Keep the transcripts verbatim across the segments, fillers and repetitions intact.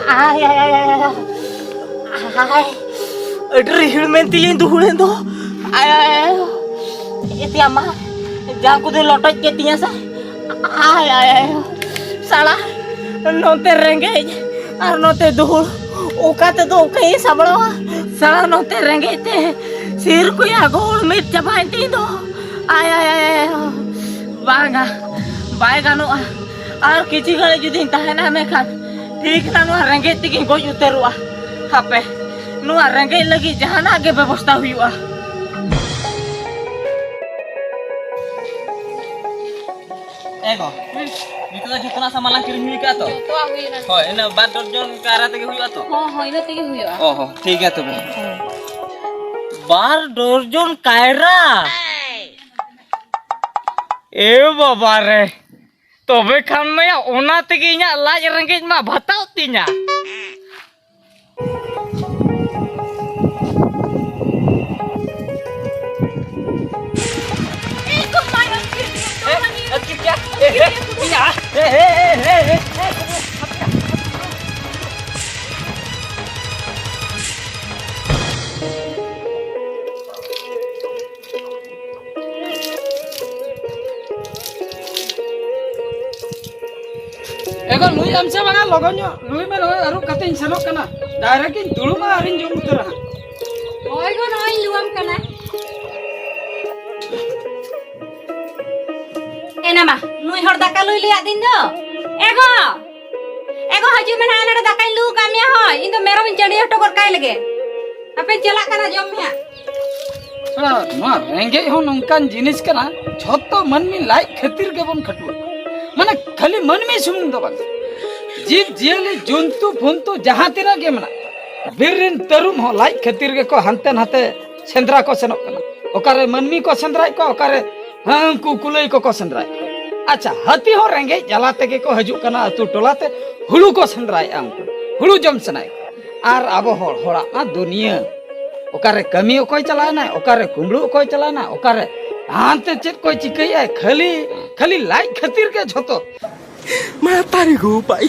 ᱟᱭ, ᱟᱭ, ᱟᱭ, ᱟᱭ, ᱟᱭ᱾ ᱟᱭ, ᱟᱹᱰᱤ ᱨᱤᱦᱤᱲ ᱢᱮᱱ ᱛᱮᱞᱤᱧ ᱫᱩᱦᱩᱲᱮᱱ ᱫᱚ᱾ ᱟᱭ, ᱟᱭ, ᱟᱭ, ᱟᱭ᱾ ᱮᱛᱮ ᱟᱢᱟ, ᱡᱟᱝ ᱠᱚᱫᱚ ᱞᱚᱴᱚᱡ ᱠᱮᱫ ᱛᱤᱧᱟ ᱥᱮ? ᱟᱭ, ᱟᱭ, ᱟᱭ᱾ ᱥᱟᱞᱟ, ᱱᱚᱛᱮ ᱨᱮᱸᱜᱮᱡ ᱟᱨ ᱱᱚᱛᱮ ᱫᱩᱦᱩᱲ, ᱚᱠᱟ ᱛᱮᱫᱚ ᱚᱠᱟᱧ ᱥᱟᱢᱵᱲᱟᱣᱟ? ᱥᱟᱞᱟ, ᱱᱚᱛᱮ ᱨᱮᱸᱜᱮᱡ ᱛᱮ ᱥᱤᱨ ᱠᱚᱭᱟ ᱜᱚᱦᱚᱲ ᱢᱤᱫ ᱪᱟᱵᱟᱭᱮᱱ ᱛᱤᱧ ᱫᱚ᱾ ᱟᱭ, ᱟᱭ, ᱟᱭ, ᱟᱭ, ᱵᱟᱝᱟ, ᱵᱟᱭ ᱜᱟᱱᱚᱜᱼᱟ᱾ ᱟᱨ ᱠᱤᱪᱷᱩ ᱜᱷᱟᱹᱲᱤᱡ ᱡᱩᱫᱤᱧ ᱛᱟᱦᱮᱱᱟ ᱢᱮᱱᱠᱷᱟᱱ ᱴᱷᱤᱠ ᱱᱟ ᱱᱚᱣᱟ ᱨᱮᱸᱜᱮᱡ ᱛᱮᱜᱮᱧ ᱜᱚᱡ ᱩᱛᱟᱹᱨᱚᱜᱼᱟ᱾ ᱦᱟᱯᱮ, ᱱᱚᱣᱟ ᱨᱮᱸᱜᱮᱡ ᱞᱟᱹᱜᱤᱫ ᱡᱟᱦᱟᱱᱟᱜ ᱜᱮ ᱵᱮᱵᱚᱥᱛᱷᱟ ᱦᱩᱭᱩᱜᱼᱟ᱾ ᱮ ᱜᱚ, ᱱᱤᱛᱚᱜ ᱫᱚ ᱡᱚᱛᱚᱱᱟᱜ ᱥᱟᱢᱟᱱ ᱞᱟᱝ ᱠᱤᱨᱤᱧ ᱦᱩᱭ ᱠᱟᱜᱼᱟ ᱛᱚ? ᱡᱚᱛᱚᱣᱟᱜ ᱦᱩᱭᱱᱟ᱾ ᱦᱳᱭ, ᱤᱱᱟᱹ ᱵᱟᱨ ᱰᱚᱨᱡᱚᱱ ᱠᱟᱭᱨᱟ ᱛᱮᱜᱮ ᱦᱩᱭᱩᱜᱼᱟ ᱛᱚ? ᱦᱚᱸ, ᱦᱚᱸ, ᱤᱱᱟᱹ ᱛᱮᱜᱮ ᱦᱩᱭᱩᱜᱼᱟ᱾ ᱚ ᱦᱚᱸ, ᱴᱷᱤᱠ ᱜᱮᱭᱟ ᱛᱚᱵᱮ᱾ ᱦᱮᱸ᱾ ᱵᱟᱨ ᱰᱚᱨᱡᱚᱱ ᱠᱟᱭᱨᱟ? ᱮ ᱵᱟᱵᱟ ᱨᱮ, ᱛᱚᱵᱮ ᱠᱷᱟᱱ ᱢᱟᱭᱟ ᱚᱱᱟ ᱛᱮᱜᱮ ᱤᱧᱟᱹᱜ ᱞᱟᱡ ᱨᱮᱸᱜᱮᱡ ᱢᱟ ᱵᱷᱟᱛᱟᱣ ᱛᱤᱧᱟ᱾ ᱮᱜᱳ, ᱞᱩᱭ ᱮᱢ ᱥᱮ ᱵᱟᱝᱟ? ᱞᱚᱜᱚᱱ ᱧᱚᱜ ᱞᱩᱭ ᱢᱮ, ᱱᱚᱜᱼᱚᱭ ᱟᱹᱨᱩᱵ ᱠᱟᱛᱮᱧ ᱥᱮᱱᱚᱜ ᱠᱟᱱᱟ᱾ ᱰᱟᱭᱨᱮᱠᱴ ᱤᱧ ᱫᱩᱲᱩᱵᱼᱟ ᱟᱨᱤᱧ ᱡᱚᱢ ᱩᱛᱟᱹᱨᱟ ᱦᱟᱸᱜ᱾ ᱦᱳᱭ ᱜᱳ, ᱱᱚᱜᱼᱚᱭ ᱤᱧ ᱞᱩᱣᱟᱢ ᱠᱟᱱᱟ᱾ ᱮᱱᱟ ᱢᱟ, ᱱᱩᱭ ᱦᱚᱲ ᱫᱟᱠᱟ ᱞᱩᱭ ᱞᱟᱹᱭᱟᱫ ᱫᱤᱱ ᱫᱚ᱾ ᱮᱜᱳ, ᱮᱜᱳ, ᱦᱤᱡᱩᱜ ᱢᱮ ᱱᱟᱦᱟᱜ, ᱱᱚᱰᱮ ᱫᱟᱠᱟᱧ ᱞᱩ ᱠᱟᱜ ᱢᱮᱭᱟ᱾ ᱦᱳᱭ, ᱤᱧ ᱫᱚ ᱢᱮᱨᱚᱢᱤᱧ ᱪᱟᱹᱰᱤ ᱦᱚᱴᱚ ᱜᱚᱫ ᱠᱟᱭ ᱞᱮᱜᱮ᱾ ᱦᱟᱯᱮᱧ ᱪᱟᱞᱟᱜ ᱠᱟᱱᱟ, ᱡᱚᱢ ᱢᱮ ᱦᱟᱸᱜ᱾ ᱦᱮᱸ, ᱱᱚᱣᱟ ᱨᱮᱸᱜᱮᱡ ᱦᱚᱸ ᱱᱚᱝᱠᱟᱱ ᱡᱤᱱᱤᱥ ᱠᱟᱱᱟ, ᱡᱷᱚᱛᱚ ᱢᱟᱹᱱᱢᱤ ᱞᱟᱡ ᱠᱷᱟᱹᱛᱤᱨ ᱜᱮᱵᱚᱱ ᱠᱷᱟᱹᱴᱩᱣᱟᱹᱜ ᱠᱟᱱᱟ᱾ ᱢᱟᱱᱮ ᱠᱷᱟᱹᱞᱤ ᱢᱟᱹᱱᱢᱤ ᱥᱩᱢᱩᱝ ᱫᱚ ᱵᱟᱝ, ᱡᱤᱵᱽ ᱡᱤᱭᱟᱹᱞᱤ, ᱡᱚᱱᱛᱩ ᱯᱷᱚᱱᱛᱩ ᱡᱟᱦᱟᱸ ᱛᱤᱱᱟᱹᱜ ᱜᱮ ᱢᱮᱱᱟᱜ ᱠᱚᱣᱟ, ᱵᱤᱨ ᱨᱮᱱ ᱛᱟᱹᱨᱩᱵ ᱦᱚᱸ ᱞᱟᱡ ᱠᱷᱟᱹᱛᱤᱨ ᱜᱮᱠᱚ ᱦᱟᱱᱛᱮ ᱱᱟᱛᱮ ᱥᱮᱸᱫᱽᱨᱟ ᱠᱚ ᱥᱮᱱᱚᱜ ᱠᱟᱱᱟ᱾ ᱚᱠᱟᱨᱮ ᱢᱟᱹᱱᱢᱤ ᱠᱚ ᱥᱮᱸᱫᱽᱨᱟᱭᱮᱫ ᱠᱚᱣᱟ, ᱚᱠᱟᱨᱮ, ᱦᱮᱸ, ᱩᱱᱠᱩ ᱠᱩᱞᱟᱹᱭ ᱠᱚᱠᱚ ᱥᱮᱸᱫᱽᱨᱟᱭᱮᱫ ᱠᱚᱣᱟ᱾ ᱟᱪᱪᱷᱟ, ᱦᱟᱹᱛᱤ ᱦᱚᱸ ᱨᱮᱸᱜᱮᱡ ᱡᱟᱞᱟ ᱛᱮᱜᱮ ᱠᱚ ᱦᱤᱡᱩᱜ ᱠᱟᱱᱟ ᱟᱹᱛᱩ ᱴᱚᱞᱟ ᱛᱮ, ᱦᱩᱲᱩ ᱠᱚ ᱥᱮᱸᱫᱽᱨᱟᱭᱮᱫᱼᱟ, ᱩᱱᱠᱩ ᱦᱩᱲᱩ ᱡᱚᱢ ᱥᱟᱱᱟᱭᱮᱫ ᱠᱚᱣᱟ᱾ ᱟᱨ ᱟᱵᱚ ᱦᱚᱲ, ᱦᱚᱲᱟᱜ ᱢᱟ ᱫᱩᱱᱤᱭᱟᱹ, ᱚᱠᱟᱨᱮ ᱠᱟᱹᱢᱤ ᱚᱠᱚᱭ ᱪᱟᱞᱟᱣᱮᱱᱟᱭ, ᱚᱠᱟᱨᱮ ᱠᱩᱢᱵᱽᱲᱩ ᱚᱠᱚᱭ ᱪᱟᱞᱟᱣᱮᱱᱟ, ᱚᱠᱟᱨᱮ ᱦᱟᱱᱛᱮ ᱪᱮᱫ ᱠᱚᱭ ᱪᱤᱠᱟᱹᱭᱮᱫᱼᱟᱭ, ᱠᱷᱟᱹᱞᱤ, ᱠᱷᱟᱹᱞᱤ ᱞᱟᱡ ᱠᱷᱟᱹᱛᱤᱨ ᱜᱮ ᱡᱷᱚᱛᱚ᱾ ᱢᱟ ᱛᱟᱨᱤ ᱜᱳ ᱵᱟᱭ᱾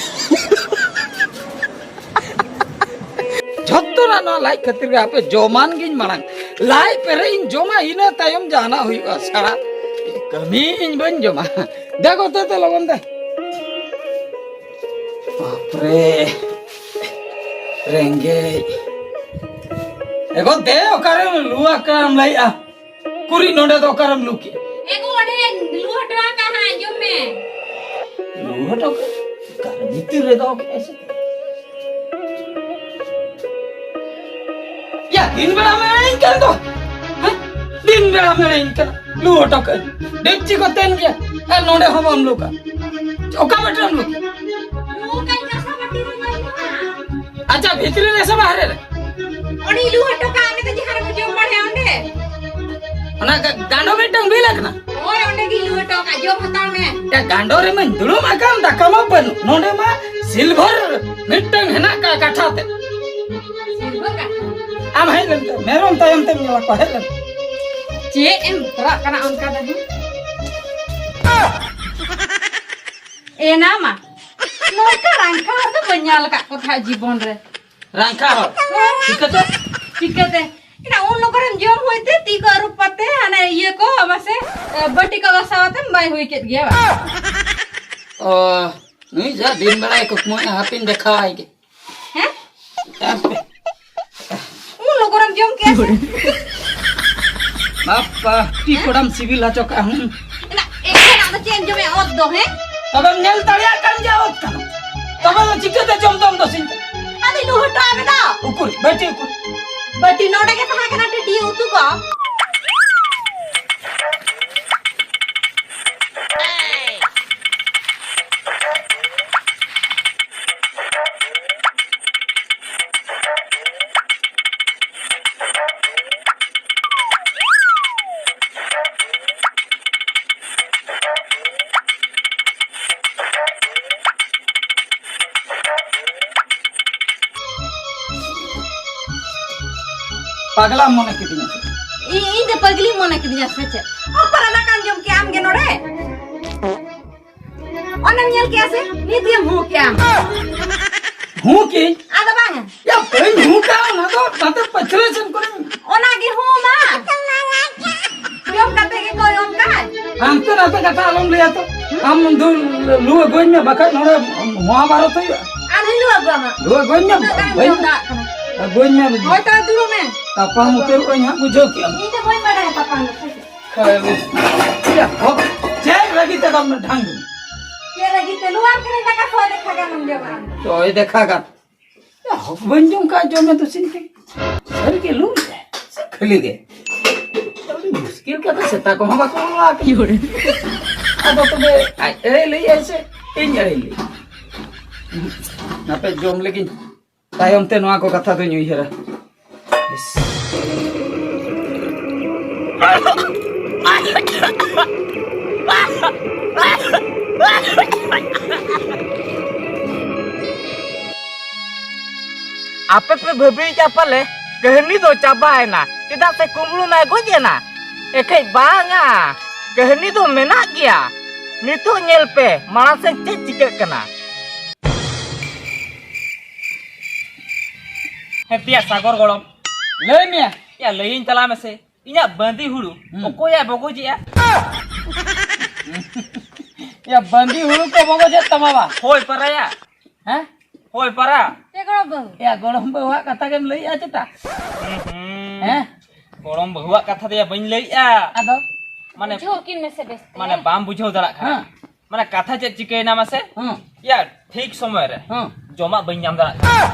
ᱚᱱᱟ ᱱᱚᱣᱟ ᱞᱟᱡ ᱠᱷᱟᱹᱛᱤᱨ ᱜᱮ ᱦᱟᱯᱮ ᱡᱚᱢᱟᱱ ᱜᱤᱧ ᱢᱟᱲᱟᱝ᱾ ᱞᱟᱡ ᱯᱮᱨᱮᱡ ᱤᱧ ᱡᱚᱢᱟ, ᱤᱱᱟᱹ ᱛᱟᱭᱚᱢ ᱡᱟᱦᱟᱱᱟᱜ ᱦᱩᱭᱩᱜᱼᱟ᱾ ᱥᱟᱲᱟ ᱠᱟᱹᱢᱤ ᱤᱧ ᱵᱟᱹᱧ ᱡᱚᱢᱟ᱾ ᱫᱮ ᱜᱚ, ᱫᱮ, ᱫᱮ, ᱞᱚᱜᱚᱱ ᱫᱮ᱾ ᱵᱟᱯᱨᱮ, ᱨᱮᱸᱜᱮᱡ᱾ ᱮ ᱜᱚ, ᱫᱮ, ᱚᱠᱟᱨᱮᱢ ᱞᱩ ᱟᱠᱟᱱ ᱞᱟᱹᱭᱮᱜᱼᱟ? ᱠᱩᱨᱤ, ᱱᱚᱰᱮ ᱫᱚ ᱚᱠᱟᱨᱮᱢ ᱞᱩ ᱠᱮᱜᱼᱟ? ᱮ ᱜᱚ, ᱚᱸᱰᱮ ᱞᱩ ᱦᱚᱴᱚ ᱟᱠᱟᱫ ᱦᱟᱸᱜ, ᱟᱸᱡᱚᱢ ᱢᱮ᱾ ᱞᱩ ᱦᱚᱴᱚ ᱠᱟᱜ? ᱚᱠᱟᱨᱮ ᱵᱷᱤᱛᱤᱨ ᱨᱮ ᱫᱚᱦᱚ ᱠᱮᱜᱼᱟ ᱥᱮ? ᱭᱟ, ᱫᱤᱱ ᱵᱮᱲᱟ ᱢᱮᱱᱟᱧ ᱠᱟᱱ ᱫᱚ᱾ ᱦᱮᱸ? ᱫᱤᱱ ᱵᱮᱲᱟ ᱢᱮᱱᱟᱧ ᱠᱟᱱᱟ᱾ ᱞᱩ ᱦᱚᱴᱚ ᱠᱟᱜ᱾ ᱰᱮᱠᱪᱤ ᱠᱚ ᱛᱮᱱ ᱜᱮᱭᱟ᱾ ᱟᱨ ᱱᱚᱰᱮ ᱦᱚᱸ ᱵᱟᱢ ᱞᱩ ᱠᱟᱜ᱾ ᱚᱠᱟ ᱵᱟᱹᱴᱤ ᱨᱮᱢ ᱞᱩ ᱠᱮᱜᱼᱟ? ᱱᱚᱝᱠᱟᱧ ᱠᱟᱥᱟ ᱵᱟᱹᱴᱤ ᱨᱮ ᱵᱟᱹᱱᱩᱜᱼᱟ᱾ ᱟᱪᱪᱷᱟ, ᱵᱷᱤᱛᱨᱤ ᱨᱮ ᱥᱮ ᱵᱟᱦᱨᱮ ᱨᱮ? ᱚᱸᱰᱮᱧ ᱞᱩ ᱦᱚᱴᱚ ᱠᱟᱜᱼᱟ, ᱚᱸᱰᱮ ᱫᱚ ᱡᱟᱦᱟᱸ ᱨᱮᱠᱚ ᱡᱚᱢ ᱵᱟᱲᱟᱭᱟ ᱚᱸᱰᱮ᱾ ᱚᱱᱟ ᱜᱟ-, ᱜᱟᱸᱰᱚ ᱢᱤᱫᱴᱟᱝ ᱵᱤᱞ ᱟᱠᱟᱱᱟ᱾ ᱦᱳᱭ, ᱚᱸᱰᱮ ᱜᱤᱧ ᱞᱩ ᱦᱚᱴᱚ ᱠᱟᱜᱼᱟ, ᱡᱚᱢ ᱦᱟᱛᱟᱲ ᱢᱮ᱾ ᱮ, ᱜᱟᱸᱰᱚ ᱨᱮᱢᱟᱧ ᱫᱩᱲᱩᱵ ᱟᱠᱟᱱ, ᱫᱟᱠᱟ ᱢᱟ ᱵᱟᱹᱱᱩᱜ᱾ ᱱᱚᱰᱮ ᱢᱟ ᱥᱤᱞᱵᱷᱟᱨ ᱢᱤᱫᱴᱟᱝ ᱦᱮᱱᱟᱜ ᱠᱟᱜᱼᱟ, ᱠᱟᱴᱷᱟ ᱛᱮ᱾ ᱥᱤᱞᱵᱷᱟᱨ ᱠᱟᱴᱷᱟ? ᱟᱢ ᱦᱮᱡ ᱞᱮᱱ ᱛᱮ, ᱢᱮᱨᱚᱢ ᱛᱟᱭᱚᱢ ᱛᱮᱢ ᱧᱮᱞ ᱠᱚᱣᱟ, ᱦᱮᱡ ᱞᱮᱱ᱾ ᱪᱮᱫ ᱮᱢ ᱵᱚᱛᱚᱨᱟᱜ ᱠᱟᱱᱟ ᱚᱱᱠᱟ ᱫᱚ, ᱦᱮᱸ? ᱮᱱᱟ ᱢᱟ, ᱱᱚᱝᱠᱟ ᱨᱟᱝᱠᱷᱟ ᱦᱚᱲ ᱫᱚ ᱵᱟᱹᱧ ᱧᱮᱞ ᱟᱠᱟᱫ ᱠᱚ ᱛᱟᱦᱮᱸᱫ ᱡᱤᱵᱚᱱ ᱨᱮ᱾ ᱨᱟᱝᱠᱷᱟ ᱦᱚᱲ? ᱦᱮᱸ᱾ ᱪᱤᱠᱟᱹᱛᱮ? ᱪᱤᱠᱟᱹᱛᱮ? ᱮᱱᱟ ᱩᱱ ᱞᱚᱜᱚᱱ ᱮᱢ ᱡᱚᱢ ᱦᱩᱭ ᱛᱮ ᱛᱤ ᱠᱚ ᱟᱹᱨᱩᱵ ᱠᱟᱛᱮ ᱦᱟᱱᱮ ᱤᱭᱟᱹ ᱠᱚ ᱢᱟᱥᱮ, ᱮ, ᱵᱟᱹᱴᱤ ᱠᱚ ᱜᱟᱥᱟᱣ ᱟᱛᱮᱢ ᱵᱟᱭ ᱦᱩᱭ ᱠᱮᱫ ᱜᱮᱭᱟ ᱵᱟᱝ? ᱚ, ᱱᱩᱭ ᱡᱟ ᱫᱤᱱ ᱵᱮᱲᱟᱭ ᱠᱩᱠᱢᱩᱭᱮᱫᱼᱟ, ᱦᱟᱯᱮᱧ ᱫᱮᱠᱷᱟᱣᱟᱭ ᱜᱮ᱾ ᱦᱮᱸ? ᱦᱟᱯᱮ᱾ ᱩᱱ ᱞᱚᱜᱚᱱᱮᱢ ᱡᱚᱢ ᱠᱮᱜᱼᱟ ᱥᱮ? ᱵᱟᱯᱟ, ᱛᱤ ᱠᱚᱲᱟᱢ ᱥᱤᱵᱤᱞ ᱦᱚᱪᱚ ᱠᱟᱜᱼᱟ, ᱦᱩᱸ᱾ ᱮᱱᱟ, ᱮᱠᱷᱮᱱᱟᱜ ᱫᱚ ᱪᱮᱫ ᱮᱢ ᱡᱚᱢᱮᱜᱼᱟ ᱚᱛ ᱫᱚ, ᱦᱮᱸ? ᱛᱚᱵᱮᱢ ᱧᱮᱞ ᱫᱟᱲᱮᱭᱟᱜ ᱠᱟᱱ ᱜᱮᱭᱟ ᱚᱛ ᱠᱟᱱᱟ᱾ ᱛᱚᱵᱮ ᱫᱚ ᱪᱤᱠᱟᱹᱛᱮ ᱡᱚᱢ ᱫᱚᱢ ᱫᱚ ᱥᱤᱧ ᱠᱟᱱᱟ? ᱟᱫᱚᱧ ᱞᱩ ᱦᱚᱴᱚ ᱟᱫ ᱢᱮ ᱫᱚ᱾ ᱩᱠᱩᱨ, ᱵᱟᱹᱴᱤ ᱩᱠᱩᱨ? ᱵᱟᱹᱴᱤ ᱱᱚᱰᱮ ᱜᱮ ᱛᱟᱦᱮᱸ ᱠᱟᱱᱟ, ᱴᱟᱹᱴᱤᱭᱟᱹ ᱩᱛᱩ ᱠᱚ᱾ ᱯᱟᱜᱽᱞᱟᱢ ᱢᱚᱱᱮ ᱠᱤᱫᱤᱧᱟ ᱥᱮ? ᱤ-, ᱤᱧ ᱫᱚ ᱯᱟᱜᱽᱞᱤᱢ ᱢᱚᱱᱮ ᱠᱤᱫᱤᱧᱟ ᱥᱮ ᱪᱮᱫ? ᱚᱠᱚᱨ ᱫᱟᱠᱟᱢ ᱡᱚᱢ ᱠᱮᱜᱼᱟ ᱟᱢ ᱜᱮ ᱱᱚᱰᱮ? ᱚᱱᱮᱢ ᱧᱮᱞ ᱠᱮᱜᱼᱟ ᱥᱮ? ᱱᱤᱛ ᱜᱮᱢ ᱦᱩᱸ ᱠᱮᱜᱼᱟᱢ᱾ ᱦᱩᱸ ᱠᱤ? ᱟᱫᱚ ᱵᱟᱝ᱾ ᱭᱟ, ᱵᱟᱹᱧ ᱦᱩᱸ ᱠᱟᱜᱼᱟ᱾ ᱪᱮᱞᱮ ᱪᱮᱫ ᱠᱚᱨᱮ? ᱚᱱᱟ ᱜᱮ ᱦᱚᱸ ᱢᱟ᱾ ᱡᱚᱢ ᱠᱟᱛᱮ ᱜᱮ ᱠᱚ ᱚᱱᱠᱟ᱾ ᱦᱟᱱᱛᱮ ᱱᱟᱛᱮ ᱠᱟᱛᱷᱟ ᱟᱞᱚᱢ ᱞᱟᱹᱭᱟ ᱛᱚ᱾ ᱟᱢ ᱫᱚ ᱞᱩ ᱟᱹᱜᱩᱧ ᱢᱮ, ᱵᱟᱠᱷᱟᱡ ᱱᱚᱰᱮ ᱢᱚᱦᱟᱵᱟᱨᱚᱛ ᱦᱩᱭᱩᱜᱼᱟ᱾ ᱟᱨ ᱦᱤᱞᱩ ᱟᱹᱜᱩ ᱟᱢᱟ᱾ ᱞᱩ ᱟᱹᱜᱩᱧ ᱢᱮ, ᱩᱱᱟᱹᱜ ᱜᱟᱱ ᱵᱟᱹᱧ ᱡᱚᱢ ᱫᱟᱜ ᱠᱟᱱᱟ᱾ ᱟᱹᱜᱩᱧ ᱢᱮ᱾ ᱦᱳᱭ, ᱛᱚᱵᱮ ᱫᱩᱲᱩᱵ ᱢᱮ᱾ ᱛᱟᱯᱟᱢ ᱩᱛᱟᱹᱨᱚᱜ ᱟᱹᱧ ᱦᱟᱸᱜ, ᱵᱩᱡᱷᱟᱹᱣ ᱠᱮᱜᱼᱟᱢ᱾ ᱤᱧ ᱫᱚ ᱵᱟᱹᱧ ᱵᱟᱰᱟᱭᱟ ᱛᱟᱯᱟᱢ ᱫᱚ᱾ ᱠᱷᱟᱹᱞᱤ᱾ ᱭᱟ, ᱦᱚ, ᱪᱮᱫ ᱞᱟᱹᱜᱤᱫ ᱛᱮ ᱫᱚᱢ ᱰᱷᱟᱝ? ᱪᱮᱫ ᱞᱟᱹᱜᱤᱫ ᱛᱮ? ᱞᱩ ᱟᱢ ᱠᱟᱹᱱᱟᱹᱧ, ᱫᱟᱠᱟ ᱥᱚ ᱫᱮᱠᱷᱟ ᱜᱟᱱ ᱮᱢ ᱡᱚᱢᱟ᱾ ᱥᱚ ᱫᱮᱠᱷᱟ ᱜᱟᱱ? ᱦᱚᱠ ᱵᱟᱹᱧ ᱡᱚᱢ ᱠᱟᱜ, ᱡᱚᱢᱮ ᱫᱚ ᱥᱤᱧ ᱛᱮ᱾ ᱥᱟᱹᱨᱤ ᱜᱮ ᱞᱩ ᱞᱮᱫᱟᱭ ᱥᱮ ᱠᱷᱟᱹᱞᱤ ᱜᱮ? ᱟᱹᱰᱤ ᱢᱩᱥᱠᱤᱞ ᱠᱟᱛᱷᱟ, ᱥᱮᱛᱟ ᱠᱚᱦᱚᱸ ᱵᱟᱠᱚ ᱵᱚᱞᱚ ᱟᱠᱟᱱᱟ᱾ ᱟᱫᱚ ᱛᱚᱵᱮ ᱟᱡ ᱮᱲᱮ ᱞᱟᱹᱭᱮᱜᱼᱟᱭ ᱥᱮ ᱤᱧ ᱮᱲᱮ ᱞᱟᱹᱭ? ᱦᱟᱯᱮ ᱡᱚᱢ ᱞᱮᱜᱤᱧ, ᱛᱟᱭᱚᱢ ᱛᱮ ᱱᱚᱣᱟ ᱠᱚ ᱠᱟᱛᱷᱟ ᱫᱚᱧ ᱩᱭᱦᱟᱹᱨᱟ᱾ ᱵᱮᱥ᱾ ᱟᱯᱮ ᱯᱮ ᱵᱷᱟᱹᱵᱤᱭᱮᱫᱼᱟ ᱯᱟᱞᱮ ᱠᱟᱹᱦᱱᱤ ᱫᱚ ᱪᱟᱵᱟᱭᱮᱱᱟ, ᱪᱮᱫᱟᱜ ᱥᱮ ᱠᱩᱢᱵᱽᱲᱩ ᱢᱟᱭ ᱜᱚᱡ ᱮᱱᱟ? ᱮᱠᱷᱮᱡ ᱵᱟᱝᱟ, ᱠᱟᱹᱦᱱᱤ ᱫᱚ ᱢᱮᱱᱟᱜ ᱜᱮᱭᱟ᱾ ᱱᱤᱛᱚᱜ ᱧᱮᱞ ᱯᱮ ᱢᱟᱲᱟᱝ ᱥᱮᱫ ᱪᱮᱫ ᱪᱤᱠᱟᱹᱜ ᱠᱟᱱᱟ᱾ ᱦᱮᱸ ᱛᱤᱭᱟ ᱥᱟᱜᱚᱨ ᱜᱚᱲᱚᱢ᱾ ᱞᱟᱹᱭ ᱢᱮ᱾ ᱭᱟ, ᱞᱟᱹᱭᱟᱹᱧ ᱛᱟᱞᱟᱝ ᱢᱮᱥᱮ, ᱤᱧᱟᱹᱜ ᱵᱟᱸᱫᱤ ᱦᱩᱲᱩ ᱦᱩᱸ᱾ ᱚᱠᱚᱭᱮ ᱵᱚᱜᱚᱡᱮᱜᱼᱟ? ᱭᱟ, ᱵᱟᱸᱫᱤ ᱦᱩᱲᱩ ᱠᱚ ᱵᱚᱜᱚᱡᱮᱫ ᱛᱟᱢᱟ ᱵᱟ? ᱦᱳᱭ ᱯᱟᱨᱟᱭᱟ᱾ ᱦᱮᱸ? ᱦᱳᱭ ᱯᱟᱨᱟ᱾ ᱪᱮᱫ ᱜᱚᱲᱚᱢ ᱵᱟᱹᱦᱩ? ᱭᱟ, ᱜᱚᱲᱚᱢ ᱵᱟᱹᱦᱩᱣᱟᱜ ᱠᱟᱛᱷᱟ ᱜᱮᱢ ᱞᱟᱹᱭᱮᱜᱼᱟ ᱪᱮᱛᱟ? ᱦᱩᱸ, ᱦᱩᱸ᱾ ᱦᱮᱸ? ᱜᱚᱲᱚᱢ ᱵᱟᱹᱦᱩᱣᱟᱜ ᱠᱟᱛᱷᱟ ᱫᱚᱭᱟ ᱵᱟᱹᱧ ᱞᱟᱹᱭᱮᱜᱼᱟ᱾ ᱟᱫᱚ? ᱢᱟᱱᱮ, ᱵᱩᱡᱷᱟᱹᱣ ᱠᱤᱱ ᱢᱮᱥᱮ ᱵᱮᱥ ᱛᱮ᱾ ᱢᱟᱱᱮ ᱵᱟᱢ ᱵᱩᱡᱷᱟᱹᱣ ᱫᱟᱲᱮᱭᱟᱜ ᱠᱟᱱᱟ᱾ ᱦᱮᱸ᱾ ᱢᱟᱱᱮ ᱠᱟᱛᱷᱟ ᱪᱮᱫ ᱪᱤᱠᱟᱹᱭᱮᱱᱟ ᱢᱟᱥᱮ? ᱦᱮᱸ᱾ ᱭᱟ, ᱴᱷᱤᱠ ᱥᱚᱢᱚᱭ ᱨᱮ ᱦᱮᱸ᱾ ᱡᱚᱢᱟᱜ ᱵᱟᱹᱧ ᱧᱟᱢ ᱫᱟᱲᱮᱭᱟᱜ ᱠᱟᱱᱟ᱾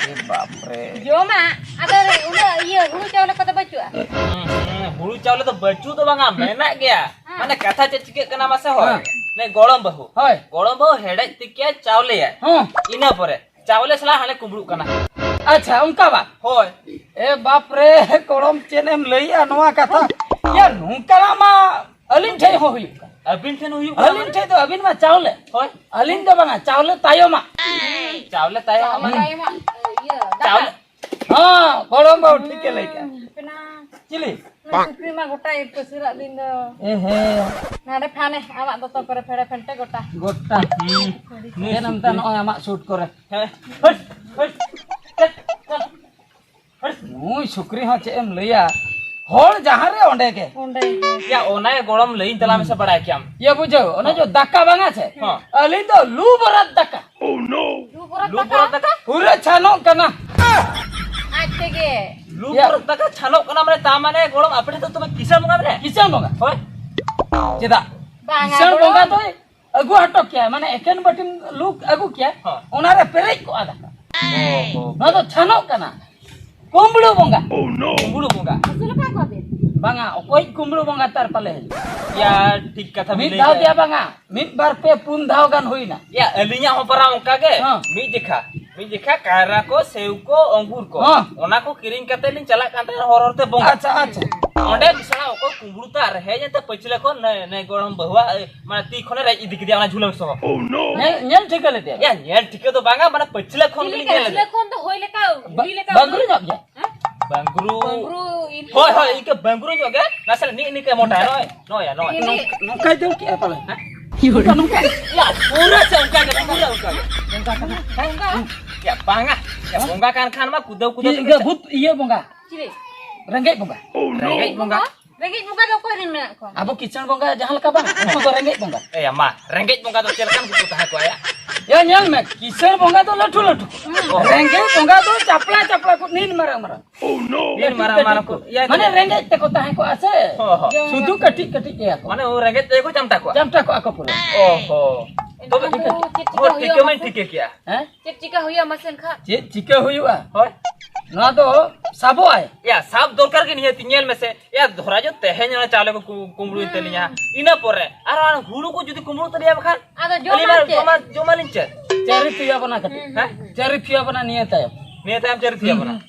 ᱮ ᱵᱟᱯ ᱨᱮ᱾ ᱡᱚᱢᱟᱜ? ᱟᱫᱚ ᱩᱱᱟᱹᱜ ᱤᱭᱟᱹ ᱦᱩᱲᱩ ᱪᱟᱣᱞᱮ ᱠᱚᱫᱚ ᱵᱟᱹᱪᱩᱜᱼᱟ? ᱦᱩᱸ, ᱦᱩᱸ, ᱦᱩᱲᱩ ᱪᱟᱣᱞᱮ ᱫᱚ ᱵᱟᱹᱪᱩᱜ ᱫᱚ ᱵᱟᱝᱟ, ᱢᱮᱱᱟᱜ ᱜᱮᱭᱟ᱾ ᱦᱮᱸ᱾ ᱢᱟᱱᱮ ᱠᱟᱛᱷᱟ ᱪᱮᱫ ᱪᱤᱠᱟᱹᱜ ᱠᱟᱱᱟ ᱢᱟᱥᱮ ᱦᱚᱲ? ᱦᱮᱸ᱾ ᱱᱮ ᱜᱚᱲᱚᱢ ᱵᱟᱹᱦᱩ᱾ ᱦᱳᱭ᱾ ᱜᱚᱲᱚᱢ ᱵᱟᱹᱦᱩ ᱦᱮᱰᱮᱡ ᱛᱤᱠᱤᱭᱟᱭ ᱪᱟᱣᱞᱮᱭᱟᱭ᱾ ᱦᱮᱸ᱾ ᱤᱱᱟᱹ ᱯᱚᱨᱮ ᱪᱟᱣᱞᱮ ᱥᱟᱞᱟᱜ ᱦᱟᱱᱮ ᱠᱩᱢᱵᱽᱲᱩᱜ ᱠᱟᱱᱟ᱾ ᱟᱪᱪᱷᱟ, ᱚᱱᱠᱟ ᱵᱟ? ᱦᱳᱭ᱾ ᱮ ᱵᱟᱯ ᱨᱮ, ᱜᱚᱲᱚᱢ ᱪᱮᱫ ᱮᱢ ᱞᱟᱹᱭᱮᱜᱼᱟ ᱱᱚᱣᱟ ᱠᱟᱛᱷᱟ? ᱭᱟ, ᱱᱚᱝᱠᱟᱱᱟᱜ ᱢᱟ ᱟᱹᱞᱤᱧ ᱴᱷᱮᱡ ᱦᱚᱸ ᱦᱩᱭᱩᱜ ᱠᱟᱱᱟ᱾ ᱟᱹᱵᱤᱱ ᱴᱷᱮᱱ ᱦᱩᱭᱩᱜ ᱠᱟᱱᱟ? ᱟᱹᱞᱤᱧ ᱴᱷᱮᱡ ᱫᱚ ᱟᱹᱵᱤᱱ ᱢᱟ ᱪᱟᱣᱞᱮ᱾ ᱦᱳᱭ᱾ ᱟᱹᱞᱤᱧ ᱫᱚ ᱵᱟᱝᱟ, ᱪᱟᱣᱞᱮ ᱛᱟᱭᱚᱢᱟᱜ᱾ ᱪᱟᱣᱞᱮ ᱛᱟᱭᱚᱢ ᱪᱟᱣᱞᱮ ᱢᱟ᱾ ᱛᱟᱭᱚᱢᱟᱜ, ᱤᱭᱟᱹ, ᱫᱟᱠᱟ᱾ ᱪᱟᱣᱞᱮ᱾ ᱦᱚᱸ, ᱜᱚᱲᱚᱢ ᱵᱟᱹᱵᱩ ᱴᱷᱤᱠᱮ ᱞᱟᱹᱭ ᱠᱮᱜᱼᱟ᱾ ᱦᱩᱸ, ᱦᱟᱯᱮᱱᱟ᱾ ᱪᱤᱞᱤ? ᱱᱩᱭ ᱥᱩᱠᱨᱤ ᱢᱟ ᱜᱚᱴᱟᱭ ᱯᱟᱹᱥᱤᱨᱟᱜ ᱫᱤᱱ ᱫᱚ᱾ ᱮ ᱦᱮ᱾ ᱱᱟᱰᱮ ᱯᱷᱟᱱᱮ, ᱟᱢᱟᱜ ᱫᱚᱛᱚ ᱠᱚᱨᱮ ᱯᱷᱮᱲᱮ ᱯᱷᱮᱱᱴᱮ ᱜᱚᱴᱟ᱾ ᱜᱚᱴᱟ᱾ ᱦᱩᱸ᱾ ᱪᱮᱫ ᱮᱢ ᱢᱮᱛᱟᱜᱼᱟ, ᱱᱚᱜᱼᱚᱭ ᱟᱢᱟᱜ ᱥᱩᱴ ᱠᱚᱨᱮ᱾ ᱦᱮᱸ᱾ ᱦᱟᱹᱴ, ᱦᱟᱹᱴ, ᱪᱟᱞ, ᱪᱟᱞ᱾ ᱦᱟᱹᱴ᱾ ᱩᱭ ᱥᱩᱠᱨᱤ ᱦᱚᱸ ᱪᱮᱫ ᱮᱢ ᱞᱟᱹᱭᱟ, ᱦᱚᱲ ᱡᱟᱦᱟᱸ ᱨᱮ ᱚᱸᱰᱮ ᱜᱮ᱾ ᱚᱸᱰᱮ ᱜᱮ᱾ ᱭᱟ, ᱚᱱᱟ ᱜᱮ ᱜᱚᱲᱚᱢ ᱞᱟᱹᱭᱟᱹᱧ ᱛᱟᱞᱟᱝ ᱢᱮᱥᱮ, ᱵᱟᱲᱟᱭ ᱠᱮᱭᱟᱢ᱾ ᱭᱟ, ᱵᱩᱡᱷᱟᱹᱣ, ᱚᱱᱟ ᱡᱚ ᱫᱟᱠᱟ ᱵᱟᱝᱟ ᱥᱮ? ᱦᱚᱸ᱾ ᱟᱹᱞᱤᱧ ᱫᱚ ᱞᱩ ᱵᱚᱨᱟᱫ ᱫᱟᱠᱟ᱾ ᱞᱩ ᱵᱚᱨᱚ ᱞᱩ ᱫᱟᱠᱟ? ᱵᱚᱨᱚ ᱫᱟᱠᱟ? ᱯᱩᱨᱟᱹ ᱪᱷᱟᱱᱚᱜ ᱠᱟᱱᱟ᱾ ᱟᱡ ᱛᱮᱜᱮ᱾ ᱞᱩ ᱭᱟ᱾ ᱵᱚᱨᱚ ᱫᱟᱠᱟ ᱪᱷᱟᱱᱚᱜ ᱠᱟᱱᱟ, ᱢᱟᱱᱮ, ᱛᱟ ᱢᱟᱱᱮ, ᱜᱚᱲᱚᱢ, ᱟᱯᱮ ᱴᱷᱮᱱ ᱫᱚ ᱛᱚᱵᱮ ᱠᱤᱥᱟᱹᱬ ᱵᱚᱸᱜᱟ ᱢᱮᱱᱟᱭᱟ? ᱠᱤᱥᱟᱹᱬ ᱵᱚᱸᱜᱟ? ᱦᱳᱭ᱾ ᱪᱮᱫᱟᱜ? ᱵᱟᱝᱟ, ᱠᱤᱥᱟᱹᱬ ᱜᱚᱲᱚᱢ᱾ ᱵᱚᱸᱜᱟ ᱫᱚᱭ ᱟᱹᱜᱩ ᱦᱚᱴᱚ ᱠᱮᱭᱟ, ᱢᱟᱱᱮ, ᱮᱠᱮᱱ ᱵᱟᱹᱴᱤᱢ ᱞᱩ ᱟᱹᱜᱩ ᱠᱮᱭᱟ, ᱦᱚᱸ᱾ ᱚᱱᱟᱨᱮ ᱯᱮᱨᱮᱡ ᱠᱚᱜᱼᱟ ᱫᱟᱠᱟ᱾ ᱚ, ᱦᱚᱸ᱾ ᱱᱚᱣᱟ ᱫᱚ ᱪᱷᱟᱱᱚᱜ ᱠᱟᱱᱟ᱾ ᱠᱩᱢᱵᱽᱲᱩ ᱵᱚᱸᱜᱟ᱾ ᱠᱩᱢᱵᱽᱲᱩ ᱵᱚᱸᱜᱟ᱾ ᱟᱹᱥᱩᱞ ᱟᱠᱟᱫ ᱠᱚᱣᱟ ᱵᱤᱱ? ᱵᱟᱝᱟ, ᱚᱠᱚᱭ ᱠᱩᱢᱵᱽᱲᱩ ᱵᱚᱸᱜᱟ ᱛᱟᱨ ᱯᱟᱞᱮ ᱦᱤᱡᱩᱜ? ᱭᱟ, ᱴᱷᱤᱠ ᱠᱟᱛᱷᱟ ᱵᱤᱱ ᱢᱤᱫ ᱞᱟᱹᱭ ᱫᱷᱟᱣ ᱠᱮᱫ᱾ ᱫᱮᱭᱟ ᱵᱟᱝᱟ, ᱢᱤᱫ ᱵᱟᱨ ᱯᱮ ᱯᱩᱱ ᱫᱷᱟᱣ ᱜᱟᱱ ᱦᱩᱭᱱᱟ᱾ ᱭᱟ, ᱟᱹᱞᱤᱧᱟᱜ ᱦᱚᱸ ᱯᱟᱨᱟ ᱚᱱᱠᱟ ᱜᱮ᱾ ᱦᱚᱸ᱾ ᱢᱤᱫ ᱡᱮᱠᱷᱟ, ᱢᱤᱫ ᱡᱮᱠᱷᱟ ᱠᱟᱭᱨᱟ ᱠᱚ, ᱥᱮᱣ ᱠᱚ, ᱚᱝᱜᱩᱨ ᱠᱚ, ᱦᱚᱸ᱾ ᱚᱱᱟ ᱠᱚ ᱠᱤᱨᱤᱧ ᱠᱟᱛᱮ ᱞᱤᱧ ᱪᱟᱞᱟᱜ ᱠᱟᱱ ᱛᱟᱦᱮᱸᱱᱟ ᱦᱚᱨ ᱦᱚᱨᱛᱮ ᱵᱚᱸᱜᱟ᱾ ᱟᱪᱪᱷᱟ, ᱟᱪᱪᱷᱟ᱾ ᱚᱸᱰᱮ ᱢᱤᱫ ᱥᱟᱞᱟ ᱚᱠᱚᱭ ᱠᱩᱢᱵᱽᱲᱩ ᱛᱟᱨ ᱦᱮᱡ ᱮᱱᱛᱮ ᱯᱟᱹᱪᱷᱞᱟᱹ ᱠᱷᱚᱱ ᱱᱮ, ᱱᱮ ᱜᱚᱲᱚᱢ ᱵᱟᱹᱦᱩᱣᱟᱜ, ᱮ, ᱢᱟᱱᱮ ᱛᱤ ᱠᱷᱚᱱᱮ ᱨᱮᱡ ᱤᱫᱤ ᱠᱮᱫᱮᱭᱟ ᱚᱱᱟ ᱡᱷᱩᱞᱟᱹᱝ ᱥᱚᱦᱚ᱾ ᱧᱮᱞ, ᱧᱮᱞ ᱴᱷᱤᱠᱟᱹ ᱞᱮᱫᱮᱭᱟ? ᱭᱟ, ᱧᱮᱞ ᱴᱷᱤᱠᱟᱹ ᱫᱚ ᱵᱟᱝᱟ, ᱢᱟᱱᱮ ᱯᱟᱹᱪᱷᱞᱟᱹ ᱠᱷᱚᱱ ᱪᱤᱞᱤ ᱜᱮᱞᱤᱧ ᱠᱟᱱᱟ? ᱧᱮᱞ ᱯᱟᱹᱪᱷᱞᱟᱹ ᱞᱮᱫᱮᱭᱟ᱾ ᱠᱷᱚᱱ ᱫᱚ ᱦᱩᱭ ᱞᱮᱠᱟ, ᱵᱟ-, ᱦᱩᱭ ᱞᱮᱠᱟ ᱵᱟᱝᱜᱽᱨᱤ ᱧᱚᱜ ᱜᱮᱭᱟ? ᱦᱮᱸ? ᱵᱟᱝᱜᱽᱨᱩ᱾ ᱵᱟᱝᱜᱽᱨᱩ ᱤᱱᱠᱟᱹ᱾ ᱦᱳᱭ, ᱦᱳᱭ, ᱤᱱᱠᱟᱹ ᱵᱟᱝᱜᱽᱨᱩ ᱧᱚᱜ ᱜᱮ, ᱱᱟᱥᱮ ᱱᱤᱜ ᱱᱤᱝᱠᱟᱹ ᱢᱚᱴᱟ, ᱱᱚᱜᱼᱚᱭ, ᱱᱚᱜᱼᱚᱭ, ᱱᱚᱜᱼᱚᱭ᱾ ᱤᱱᱤ- ᱱᱚᱝᱠᱟᱭ ᱫᱟᱹᱲ ᱠᱮᱜᱼᱟ ᱯᱟᱞᱮ᱾ ᱦᱮᱸ? ᱱᱚᱝᱠᱟ, ᱱᱚᱝᱠᱟ᱾ ᱭᱟ, ᱯᱩᱨᱟᱹ ᱥᱮ ᱚᱱᱠᱟ ᱜᱮ, ᱯᱩᱨᱟᱹ ᱚᱱᱠᱟ ᱜᱮ᱾ ᱵᱚᱸᱜᱟ ᱠᱟᱱᱟ᱾ ᱦᱮᱸ? ᱵᱚᱸᱜᱟ? ᱭᱟ, ᱵᱟᱝᱟ᱾ ᱭᱟ, ᱵᱚᱸᱜᱟ ᱠᱟᱱ ᱠᱷᱟᱱ ᱢᱟ ᱠᱩᱫᱟᱹᱣ ᱠᱩᱫᱟᱹᱣ ᱤᱭᱟᱹ, ᱛᱮᱜᱮ ᱤᱭᱟᱹ, ᱪᱟ- ᱵᱷᱩᱛ, ᱤᱭᱟᱹ ᱵᱚᱸᱜᱟ᱾ ᱪᱤᱞᱤ? ᱨᱮᱸᱜᱮᱡ ᱵᱚᱸᱜᱟ᱾ ᱨᱮᱸᱜᱮᱡ ᱵᱚᱸᱜᱟ? ᱨᱮᱸᱜᱮᱡ ᱵᱚᱸᱜᱟ ᱫᱚ ᱚᱠᱚᱭ ᱨᱮᱱ ᱢᱮᱱᱟᱜ ᱠᱚᱣᱟ? ᱟᱵᱚ ᱠᱤᱥᱟᱹᱬ ᱵᱚᱸᱜᱟ ᱡᱟᱦᱟᱸ ᱞᱮᱠᱟ ᱵᱟᱝ, ᱩᱱᱠᱩ ᱫᱚ ᱨᱮᱸᱜᱮᱡ ᱵᱚᱸᱜᱟ᱾ ᱮᱭᱟ ᱢᱟ, ᱨᱮᱸᱜᱮᱡ ᱵᱚᱸᱜᱟ ᱫᱚ ᱪᱮᱫ ᱞᱮᱠᱟᱱ ᱠᱚᱠᱚ ᱛᱟᱦᱮᱸ ᱠᱚᱜᱼᱟ ᱭᱟ? ᱭᱟ, ᱧᱮᱞ ᱢᱮ, ᱠᱤᱥᱟᱹᱬ ᱵᱚᱸᱜᱟ ᱫᱚ ᱞᱟᱹᱴᱩ ᱞᱟᱹᱴᱩ ᱠᱚ᱾ ᱦᱩᱸ᱾ ᱨᱮᱸᱜᱮᱡ ᱵᱚᱸᱜᱟ ᱫᱚ ᱪᱟᱯᱲᱟ ᱪᱟᱯᱲᱟ ᱠᱚ, ᱱᱤᱱ ᱢᱟᱨᱟᱝ ᱢᱟᱨᱟᱝ᱾ ᱱᱤᱱ ᱠᱟᱹᱴᱤᱡ ᱢᱟᱨᱟᱝ ᱠᱟᱹᱴᱤᱡ ᱢᱟᱨᱟᱝ ᱠᱚ, ᱠᱚ᱾ ᱭᱟ, ᱢᱟᱱᱮ ᱨᱮᱸᱜᱮᱡ ᱛᱮᱠᱚ ᱛᱟᱦᱮᱸ ᱠᱚᱜᱼᱟ ᱥᱮ᱾ ᱦᱚᱸ, ᱦᱚᱸ᱾ ᱥᱩᱫᱷᱩ ᱠᱟᱹᱴᱤᱡ ᱠᱟᱹᱴᱤᱡ ᱜᱮᱭᱟ ᱠᱚ᱾ ᱢᱟᱱᱮ ᱨᱮᱸᱜᱮᱡ ᱛᱮᱜᱮ ᱠᱚ ᱪᱟᱢᱴᱟ ᱠᱚᱜᱼᱟ᱾ ᱪᱟᱢᱴᱟ ᱠᱚᱜᱼᱟ ᱠᱚ ᱯᱩᱨᱟᱹ᱾ ᱚ ᱦᱚᱸ᱾ ᱛᱚᱵᱮ ᱩᱱᱠᱩ ᱴᱷᱤᱠ-, ᱪᱮᱫ ᱪᱤᱠᱟᱹ ᱦᱚᱸ, ᱴᱷᱤᱠᱟᱹ ᱦᱩᱭᱩᱜᱼᱟ ᱢᱟᱧ ᱢᱟᱥᱮ᱾ ᱴᱷᱤᱠᱟᱹ ᱠᱮᱜᱼᱟ᱾ ᱦᱮᱸ? ᱪᱮᱫ ᱪᱤᱠᱟᱹ ᱦᱩᱭᱩᱜᱼᱟ ᱢᱟᱥᱮ ᱮᱱᱠᱷᱟᱱ? ᱪᱮᱫ ᱪᱤᱠᱟᱹ ᱦᱩᱭᱩᱜᱼᱟ? ᱦᱳᱭ᱾ ᱱᱚᱣᱟ ᱫᱚ ᱥᱟᱵᱚᱜᱼᱟᱭ᱾ ᱭᱟ, ᱥᱟᱵ ᱫᱚᱨᱠᱟᱨ ᱜᱮ ᱱᱤᱦᱟᱹᱛ, ᱧᱮᱞ ᱢᱮᱥᱮ᱾ ᱭᱟ, ᱫᱷᱚᱨᱟ ᱡᱚ ᱛᱮᱦᱮᱧ ᱚᱱᱟ ᱪᱟᱣᱞᱮ ᱠᱚ ᱠᱩ-, ᱠᱩᱢᱵᱽᱲᱩᱭᱮᱱ ᱛᱟᱹᱞᱤᱧᱟ᱾ ᱦᱩᱸ᱾ ᱤᱱᱟᱹ ᱯᱚᱨᱮ ᱟᱨ ᱚᱱᱟ ᱦᱩᱲᱩ ᱠᱚ ᱡᱩᱫᱤ ᱠᱩᱢᱵᱽᱲᱩ ᱛᱟᱹᱞᱤᱧᱟ ᱵᱟᱠᱷᱟᱱ? ᱟᱫᱚ ᱟᱹᱞᱤᱧ ᱢᱟ ᱡᱚᱢᱟᱞᱤᱧ ᱪᱮᱫ? ᱡᱚᱢᱟ-, ᱡᱚᱢᱟᱞᱤᱧ ᱪᱮᱫ? ᱪᱟᱹᱨᱤ ᱛᱩᱭᱟᱵᱚᱱᱟ ᱠᱟᱹᱴᱤᱡ᱾ ᱦᱩᱸ, ᱦᱮᱸ? ᱦᱩᱸ, ᱦᱩᱸ᱾ ᱪᱟᱹᱨᱤ ᱛᱩᱭᱟᱵᱚᱱᱟ ᱱᱤᱭᱟᱹ ᱛᱟᱭᱚᱢ᱾ ᱱᱤᱭᱟᱹ ᱛᱟᱭᱚᱢ ᱪᱟᱹᱨᱤ ᱛᱩᱭᱟᱵᱚᱱᱟ᱾ ᱦᱩᱸ᱾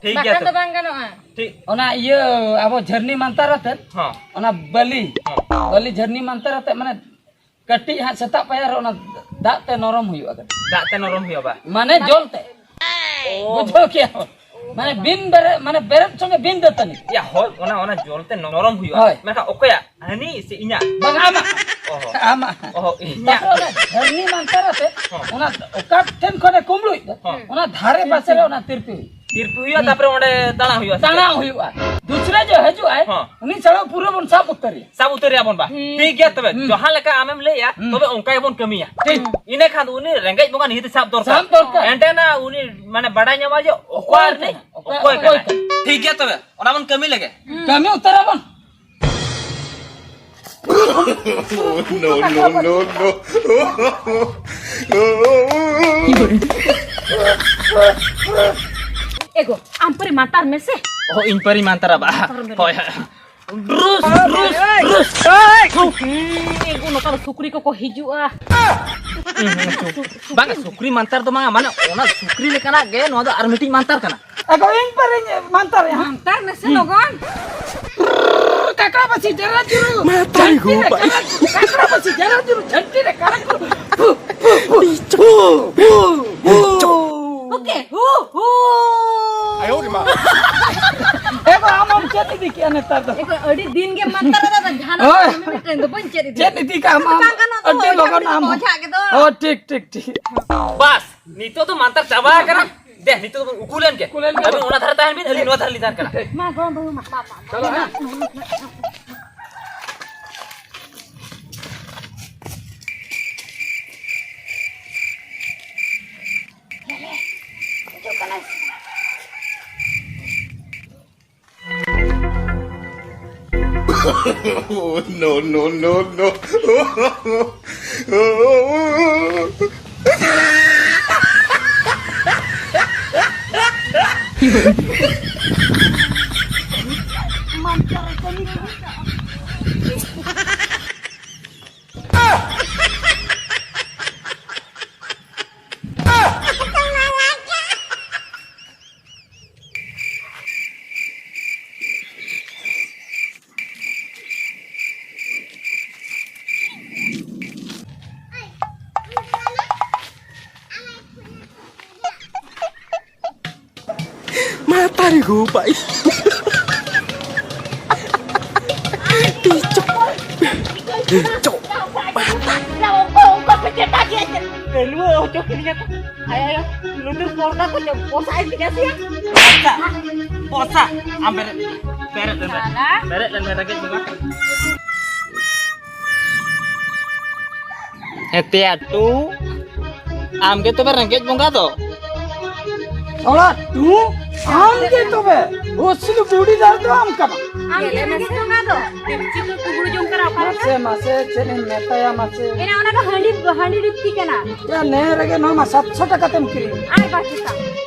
ᱴᱷᱤᱠ ᱜᱮᱭᱟ ᱵᱟᱠᱷᱟᱱ ᱛᱚ᱾ ᱫᱚ ᱵᱟᱝ ᱜᱟᱱᱚᱜᱼᱟ᱾ ᱴᱷᱤᱠ᱾ ᱚᱱᱟ ᱤᱭᱟᱹ ᱟᱵᱚ ᱡᱷᱟᱹᱨᱱᱤ ᱢᱟᱱᱛᱟᱨ ᱟᱛᱮᱫ, ᱦᱚᱸ᱾ ᱚᱱᱟ ᱵᱟᱹᱞᱤ, ᱦᱚᱸ᱾ ᱵᱟᱹᱞᱤ ᱡᱷᱟᱹᱨᱱᱤ ᱢᱟᱱᱛᱟᱨ ᱟᱛᱮᱫ ᱢᱟᱱᱮ ᱠᱟᱹᱴᱤᱡ ᱦᱟᱸᱜ ᱥᱮᱛᱟᱜ ᱯᱟᱭᱟᱨ ᱨᱮ ᱚᱱᱟ ᱫᱟᱜ ᱛᱮ ᱱᱚᱨᱚᱢ ᱦᱩᱭᱩᱜᱼᱟ ᱠᱟᱹᱴᱤᱡ᱾ ᱫᱟᱜ ᱛᱮ ᱱᱚᱨᱚᱢ ᱦᱩᱭᱩᱜᱼᱟ ᱵᱟ? ᱢᱟᱱᱮ ᱡᱚᱞ ᱛᱮ᱾ ᱚ᱾ ᱵᱩᱡᱷᱟᱹᱣ ᱠᱮᱜᱼᱟ ᱵᱚᱱ? ᱢᱟᱱᱮ ᱵᱤᱱ ᱵᱮᱨᱮᱫ, ᱢᱟᱱᱮ ᱵᱮᱨᱮᱫ ᱥᱚᱸᱜᱮ ᱵᱤᱱ ᱫᱟᱹᱛᱟᱹᱱᱤ᱾ ᱭᱟ, ᱦᱳᱭ, ᱚᱱᱟ, ᱚᱱᱟ ᱡᱚᱞ ᱛᱮ ᱱᱚᱨᱚᱢ ᱦᱩᱭᱩᱜᱼᱟ᱾ ᱦᱳᱭ᱾ ᱢᱮᱱᱠᱷᱟᱱ ᱚᱠᱚᱭᱟᱜ? ᱦᱟᱹᱱᱤ ᱥᱮ ᱤᱧᱟᱜ? ᱵᱟᱝ, ᱟᱢᱟᱜ᱾ ᱚ ᱦᱚᱸ᱾ ᱟᱢᱟᱜ᱾ ᱚ ᱦᱚᱸ, ᱤᱧᱟᱜ᱾ ᱛᱟᱨᱯᱚᱨᱮ ᱚᱱᱟ ᱡᱷᱟᱹᱨᱱᱤ ᱢᱟᱱᱛᱟᱨ ᱟᱛᱮ, ᱦᱚᱸ᱾ ᱚᱱᱟ ᱚᱠᱟ ᱴᱷᱮᱱ ᱠᱷᱚᱱᱮ ᱠᱩᱢᱵᱽᱲᱩᱭᱮᱫ ᱫᱚ, ᱦᱚᱸ᱾ ᱚᱱᱟ ᱫᱷᱟᱨᱮ ᱯᱟᱥᱮ ᱨᱮ ᱚᱱᱟ ᱛᱤᱨᱯᱤ ᱦᱩᱭᱩᱜᱼᱟ᱾ ᱛᱤᱨᱯᱤ ᱦᱩᱭᱩᱜᱼᱟ, ᱦᱩᱸ᱾ ᱛᱟᱨᱯᱚᱨᱮ ᱚᱸᱰᱮ ᱫᱟᱬᱟ ᱦᱩᱭᱩᱜᱼᱟ, ᱥᱮ ᱪᱮᱫ? ᱫᱟᱬᱟ ᱦᱩᱭᱩᱜᱼᱟ᱾ ᱫᱩᱥᱨᱟ ᱡᱮ ᱦᱤᱡᱩᱜ ᱟᱭ, ᱦᱚᱸ᱾ ᱩᱱᱤ ᱥᱟᱞᱟᱜ ᱯᱩᱨᱟᱹ ᱵᱚᱱ ᱥᱟᱵ ᱩᱛᱟᱹᱨᱮᱭᱟ᱾ ᱥᱟᱵ ᱩᱛᱟᱹᱨᱮᱭᱟ ᱵᱚᱱ ᱵᱟ᱾ ᱦᱩᱸ᱾ ᱴᱷᱤᱠ ᱜᱮᱭᱟ ᱛᱚᱵᱮ, ᱦᱩᱸ᱾ ᱡᱟᱦᱟᱸ ᱞᱮᱠᱟ ᱟᱢᱮᱢ ᱞᱟᱹᱭᱟ, ᱦᱩᱸ᱾ ᱛᱚᱵᱮ ᱚᱱᱠᱟ ᱜᱮᱵᱚᱱ ᱠᱟᱹᱢᱤᱭᱟ᱾ ᱴᱷᱤᱠ᱾ ᱤᱱᱟᱹ ᱠᱷᱟᱱ ᱫᱚ ᱩᱱᱤ ᱨᱮᱸᱜᱮᱡ ᱵᱚᱸᱜᱟ ᱱᱤᱦᱟᱹᱛ ᱥᱟᱵ ᱫᱚᱨᱠᱟᱨ᱾ ᱥᱟᱵ ᱫᱚᱨᱠᱟᱨ᱾ ᱮᱱᱛᱮ ᱱᱟ ᱩᱱᱤ ᱢᱟᱱᱮ ᱵᱟᱰᱟᱭ ᱧᱟᱢᱟ ᱡᱮ ᱚᱠᱚᱭ ᱚᱠᱚᱭ ᱨᱤᱱᱤᱡ, ᱠᱟᱱᱟ? ᱚᱠᱚᱭ, ᱚᱠᱚᱭ ᱚᱠᱚᱭ ᱠᱟᱱᱟᱭ᱾ ᱠᱟᱱᱟ? ᱴᱷᱤᱠ ᱜᱮᱭᱟ ᱛᱚᱵᱮ, ᱚᱱᱟ ᱵᱚᱱ ᱠᱟᱹᱢᱤ ᱞᱮᱜᱮ᱾ ᱦᱩᱸ᱾ ᱠᱟᱹᱢᱤ ᱩᱛᱟᱹᱨ ᱟᱵᱚᱱ᱾ No, no, no, no. ᱮ ᱜᱚ, ᱟᱢ ᱯᱟᱹᱨᱤ ᱢᱟᱱᱛᱟᱨ ᱢᱮᱥᱮ᱾ ᱚ, ᱤᱧ ᱯᱟᱹᱨᱤ ᱢᱟᱱᱛᱟᱨᱟ ᱵᱟ᱾ ᱢᱟᱱᱛᱟᱨ ᱢᱮ᱾ ᱦᱳᱭ, ᱦᱳᱭ᱾ Brush, brush, brush. ᱦᱩᱸ, ᱮ ᱜᱚ, ᱱᱚᱝᱠᱟ ᱫᱚ ᱥᱩᱠᱨᱤ ᱠᱚᱠᱚ ᱦᱤᱡᱩᱜᱼᱟ᱾ ᱵᱟᱝᱟ, ᱥᱩᱠᱨᱤ ᱢᱟᱱᱛᱟᱨ ᱫᱚ ᱵᱟᱝᱟ, ᱢᱟᱱᱮ ᱚᱱᱟ ᱥᱩᱠᱨᱤ ᱞᱮᱠᱟᱱᱟᱜ ᱜᱮ ᱱᱚᱣᱟ ᱫᱚ ᱟᱨ ᱢᱤᱫᱴᱤᱡ ᱢᱟᱱᱛᱟᱨ ᱠᱟᱱᱟ᱾ ᱮ ᱜᱚ, ᱤᱧ ᱯᱟᱹᱨᱤᱧ ᱢᱟᱱᱛᱟᱨᱮᱜᱼᱟ᱾ ᱢᱟᱱᱛᱟᱨ ᱢᱮᱥᱮ ᱞᱚᱜᱚᱱ᱾ ᱠᱟᱠᱲᱟ ᱯᱟᱹᱥᱤ ᱡᱟᱨᱟ ᱡᱩᱨᱩ᱾ ᱢᱟᱛᱟᱨᱤ ᱡᱷᱟᱹᱱᱴᱤ ᱨᱮ ᱜᱚᱯᱟᱭ᱾ ᱠᱟᱨᱟ-, ᱠᱟᱠᱲᱟ ᱯᱟᱹᱥᱤ ᱡᱟᱨᱟ ᱡᱩᱨᱩ, ᱡᱷᱟᱹᱱᱴᱤ ᱨᱮ ᱠᱟᱨᱟ ᱠᱩᱨᱩ᱾ ᱯᱷᱩ, ᱯᱷᱩ, ᱯᱷᱩ, ᱯᱷᱩ, ᱯᱷᱩ᱾ ᱯᱷᱩ᱾ ᱳᱠᱮ, ᱦᱩ, ᱦᱩ᱾ ᱮ ᱜᱚ, ᱟᱢ ᱦᱚᱸᱢ ᱪᱮᱫ ᱤᱫᱤ ᱠᱮᱜᱼᱟ ᱱᱮᱛᱟᱨ ᱫᱚ? ᱮ ᱜᱚ, ᱟᱹᱰᱤ ᱫᱤᱱ ᱜᱮ ᱢᱟᱱᱛᱟᱨ ᱫᱟ, ᱫᱟ, ᱡᱟᱦᱟᱱᱟᱜ ᱦᱳᱭ᱾ ᱠᱟᱹᱢᱤ ᱢᱤᱫᱴᱮᱱ ᱫᱚ ᱵᱟᱹᱧ ᱪᱮᱫ ᱤᱫᱤ ᱪᱮᱫ ᱤᱫᱤ ᱠᱟᱜᱼᱟ, ᱟᱢ? ᱵᱟᱝ ᱜᱟᱱᱚᱜ ᱫᱚ, ᱟᱹᱰᱤ ᱞᱚᱜᱚᱱ ᱡᱷᱟᱹᱱᱴᱤ ᱟᱢ᱾ ᱫᱚ ᱚᱡᱷᱟᱜ ᱜᱮ ᱫᱚ᱾ ᱚ, ᱴᱷᱤᱠ, ᱴᱷᱤᱠ, ᱴᱷᱤᱠ᱾ ᱵᱟᱥ, ᱱᱤᱛᱚᱜ ᱫᱚ ᱢᱟᱱᱛᱟᱨ ᱪᱟᱵᱟ ᱟᱠᱟᱱᱟ᱾ ᱫᱮ, ᱱᱤᱛᱚᱜ ᱫᱚᱵᱚᱱ ᱩᱠᱩ ᱞᱮᱱ ᱜᱮ᱾ ᱩᱠᱩ ᱞᱮᱱ ᱜᱮ᱾ ᱟᱹᱵᱤᱱ ᱚᱱᱟ ᱫᱷᱟᱨᱮ ᱛᱟᱦᱮᱱ ᱵᱤᱱ, ᱟᱹᱞᱤᱧ ᱱᱚᱣᱟ ᱫᱷᱟᱨᱮ ᱞᱤᱧ ᱛᱟᱦᱮᱱ ᱠᱟᱱᱟ᱾ ᱢᱟ, ᱜᱚᱲᱚᱢ ᱵᱟᱹᱦᱩ, ᱢᱟ, ᱢᱟ, ᱢᱟ᱾ ᱪᱟᱞᱟᱜ ᱢᱮ᱾ Oh, no, no, no, no. Mata nih gue, Pak. Picok. Picok. Mata. ᱰᱟᱹᱞᱩᱣᱟᱹ ᱦᱚᱪᱚ ᱠᱤᱫᱤᱧᱟ ᱠᱚ᱾ ᱟᱭᱳ, ᱟᱭᱳ, ᱞᱩᱛᱩᱨ ᱯᱚᱨᱫᱟ ᱠᱚ ᱪᱚ-, ᱯᱚᱥᱟ ᱤᱫᱤ ᱠᱮᱫᱟ ᱥᱮ ᱭᱟ? ᱯᱚᱥᱟ, ᱯᱚᱥᱟ᱾ ᱟᱢ ᱵᱮᱨᱮᱫ, ᱵᱮᱨᱮᱫ ᱞᱮᱱ ᱢᱮ᱾ ᱥᱟᱞᱟ᱾ ᱵᱮᱨᱮᱫ ᱞᱮᱱ ᱢᱮ, ᱨᱮᱸᱜᱮᱡ ᱵᱚᱸᱜᱟ᱾ ᱦᱮᱸ, ᱛᱮᱭᱟ ᱴᱩ, ᱟᱢ ᱜᱮ ᱛᱚᱵᱮ ᱨᱮᱸᱜᱮᱡ ᱵᱚᱸᱜᱟ ᱫᱚ? ᱥᱟᱞᱟ ᱴᱩ, ᱟᱢ ᱜᱮ ᱛᱚᱵᱮ ᱚᱥᱞᱤ ᱵᱩᱰᱤ ᱫᱟᱨ ᱫᱚ ᱟᱢ ᱠᱟᱱᱟ᱾ ᱟᱢ ᱜᱮ ᱨᱮᱸᱜᱮᱡ ᱵᱚᱸᱜᱟ ᱫᱚ᱾ ᱪᱮᱫ ᱠᱚ ᱠᱩᱠᱲᱩ ᱡᱚᱝ ᱠᱟᱱᱟ ᱚᱠᱟ ᱞᱮᱠᱟ? ᱢᱟᱥᱮ, ᱢᱟᱥᱮ, ᱪᱮᱫ ᱮᱢ ᱢᱮᱛᱟᱭᱟ ᱢᱟᱥᱮ? ᱮᱱᱟ ᱚᱱᱟ ᱫᱚ ᱦᱟᱺᱰᱤ, ᱦᱟᱺᱰᱤ ᱰᱤᱯᱛᱤ ᱠᱟᱱᱟ᱾ ᱭᱟ, ᱱᱮ ᱨᱮᱜᱮ ᱱᱚᱣᱟ ᱢᱟ ᱥᱟᱛᱥᱚ ᱴᱟᱠᱟ ᱛᱮᱢ ᱠᱤᱨᱤᱧ᱾ ᱟᱨ ᱵᱟᱨ ᱪᱮᱛᱟᱱ᱾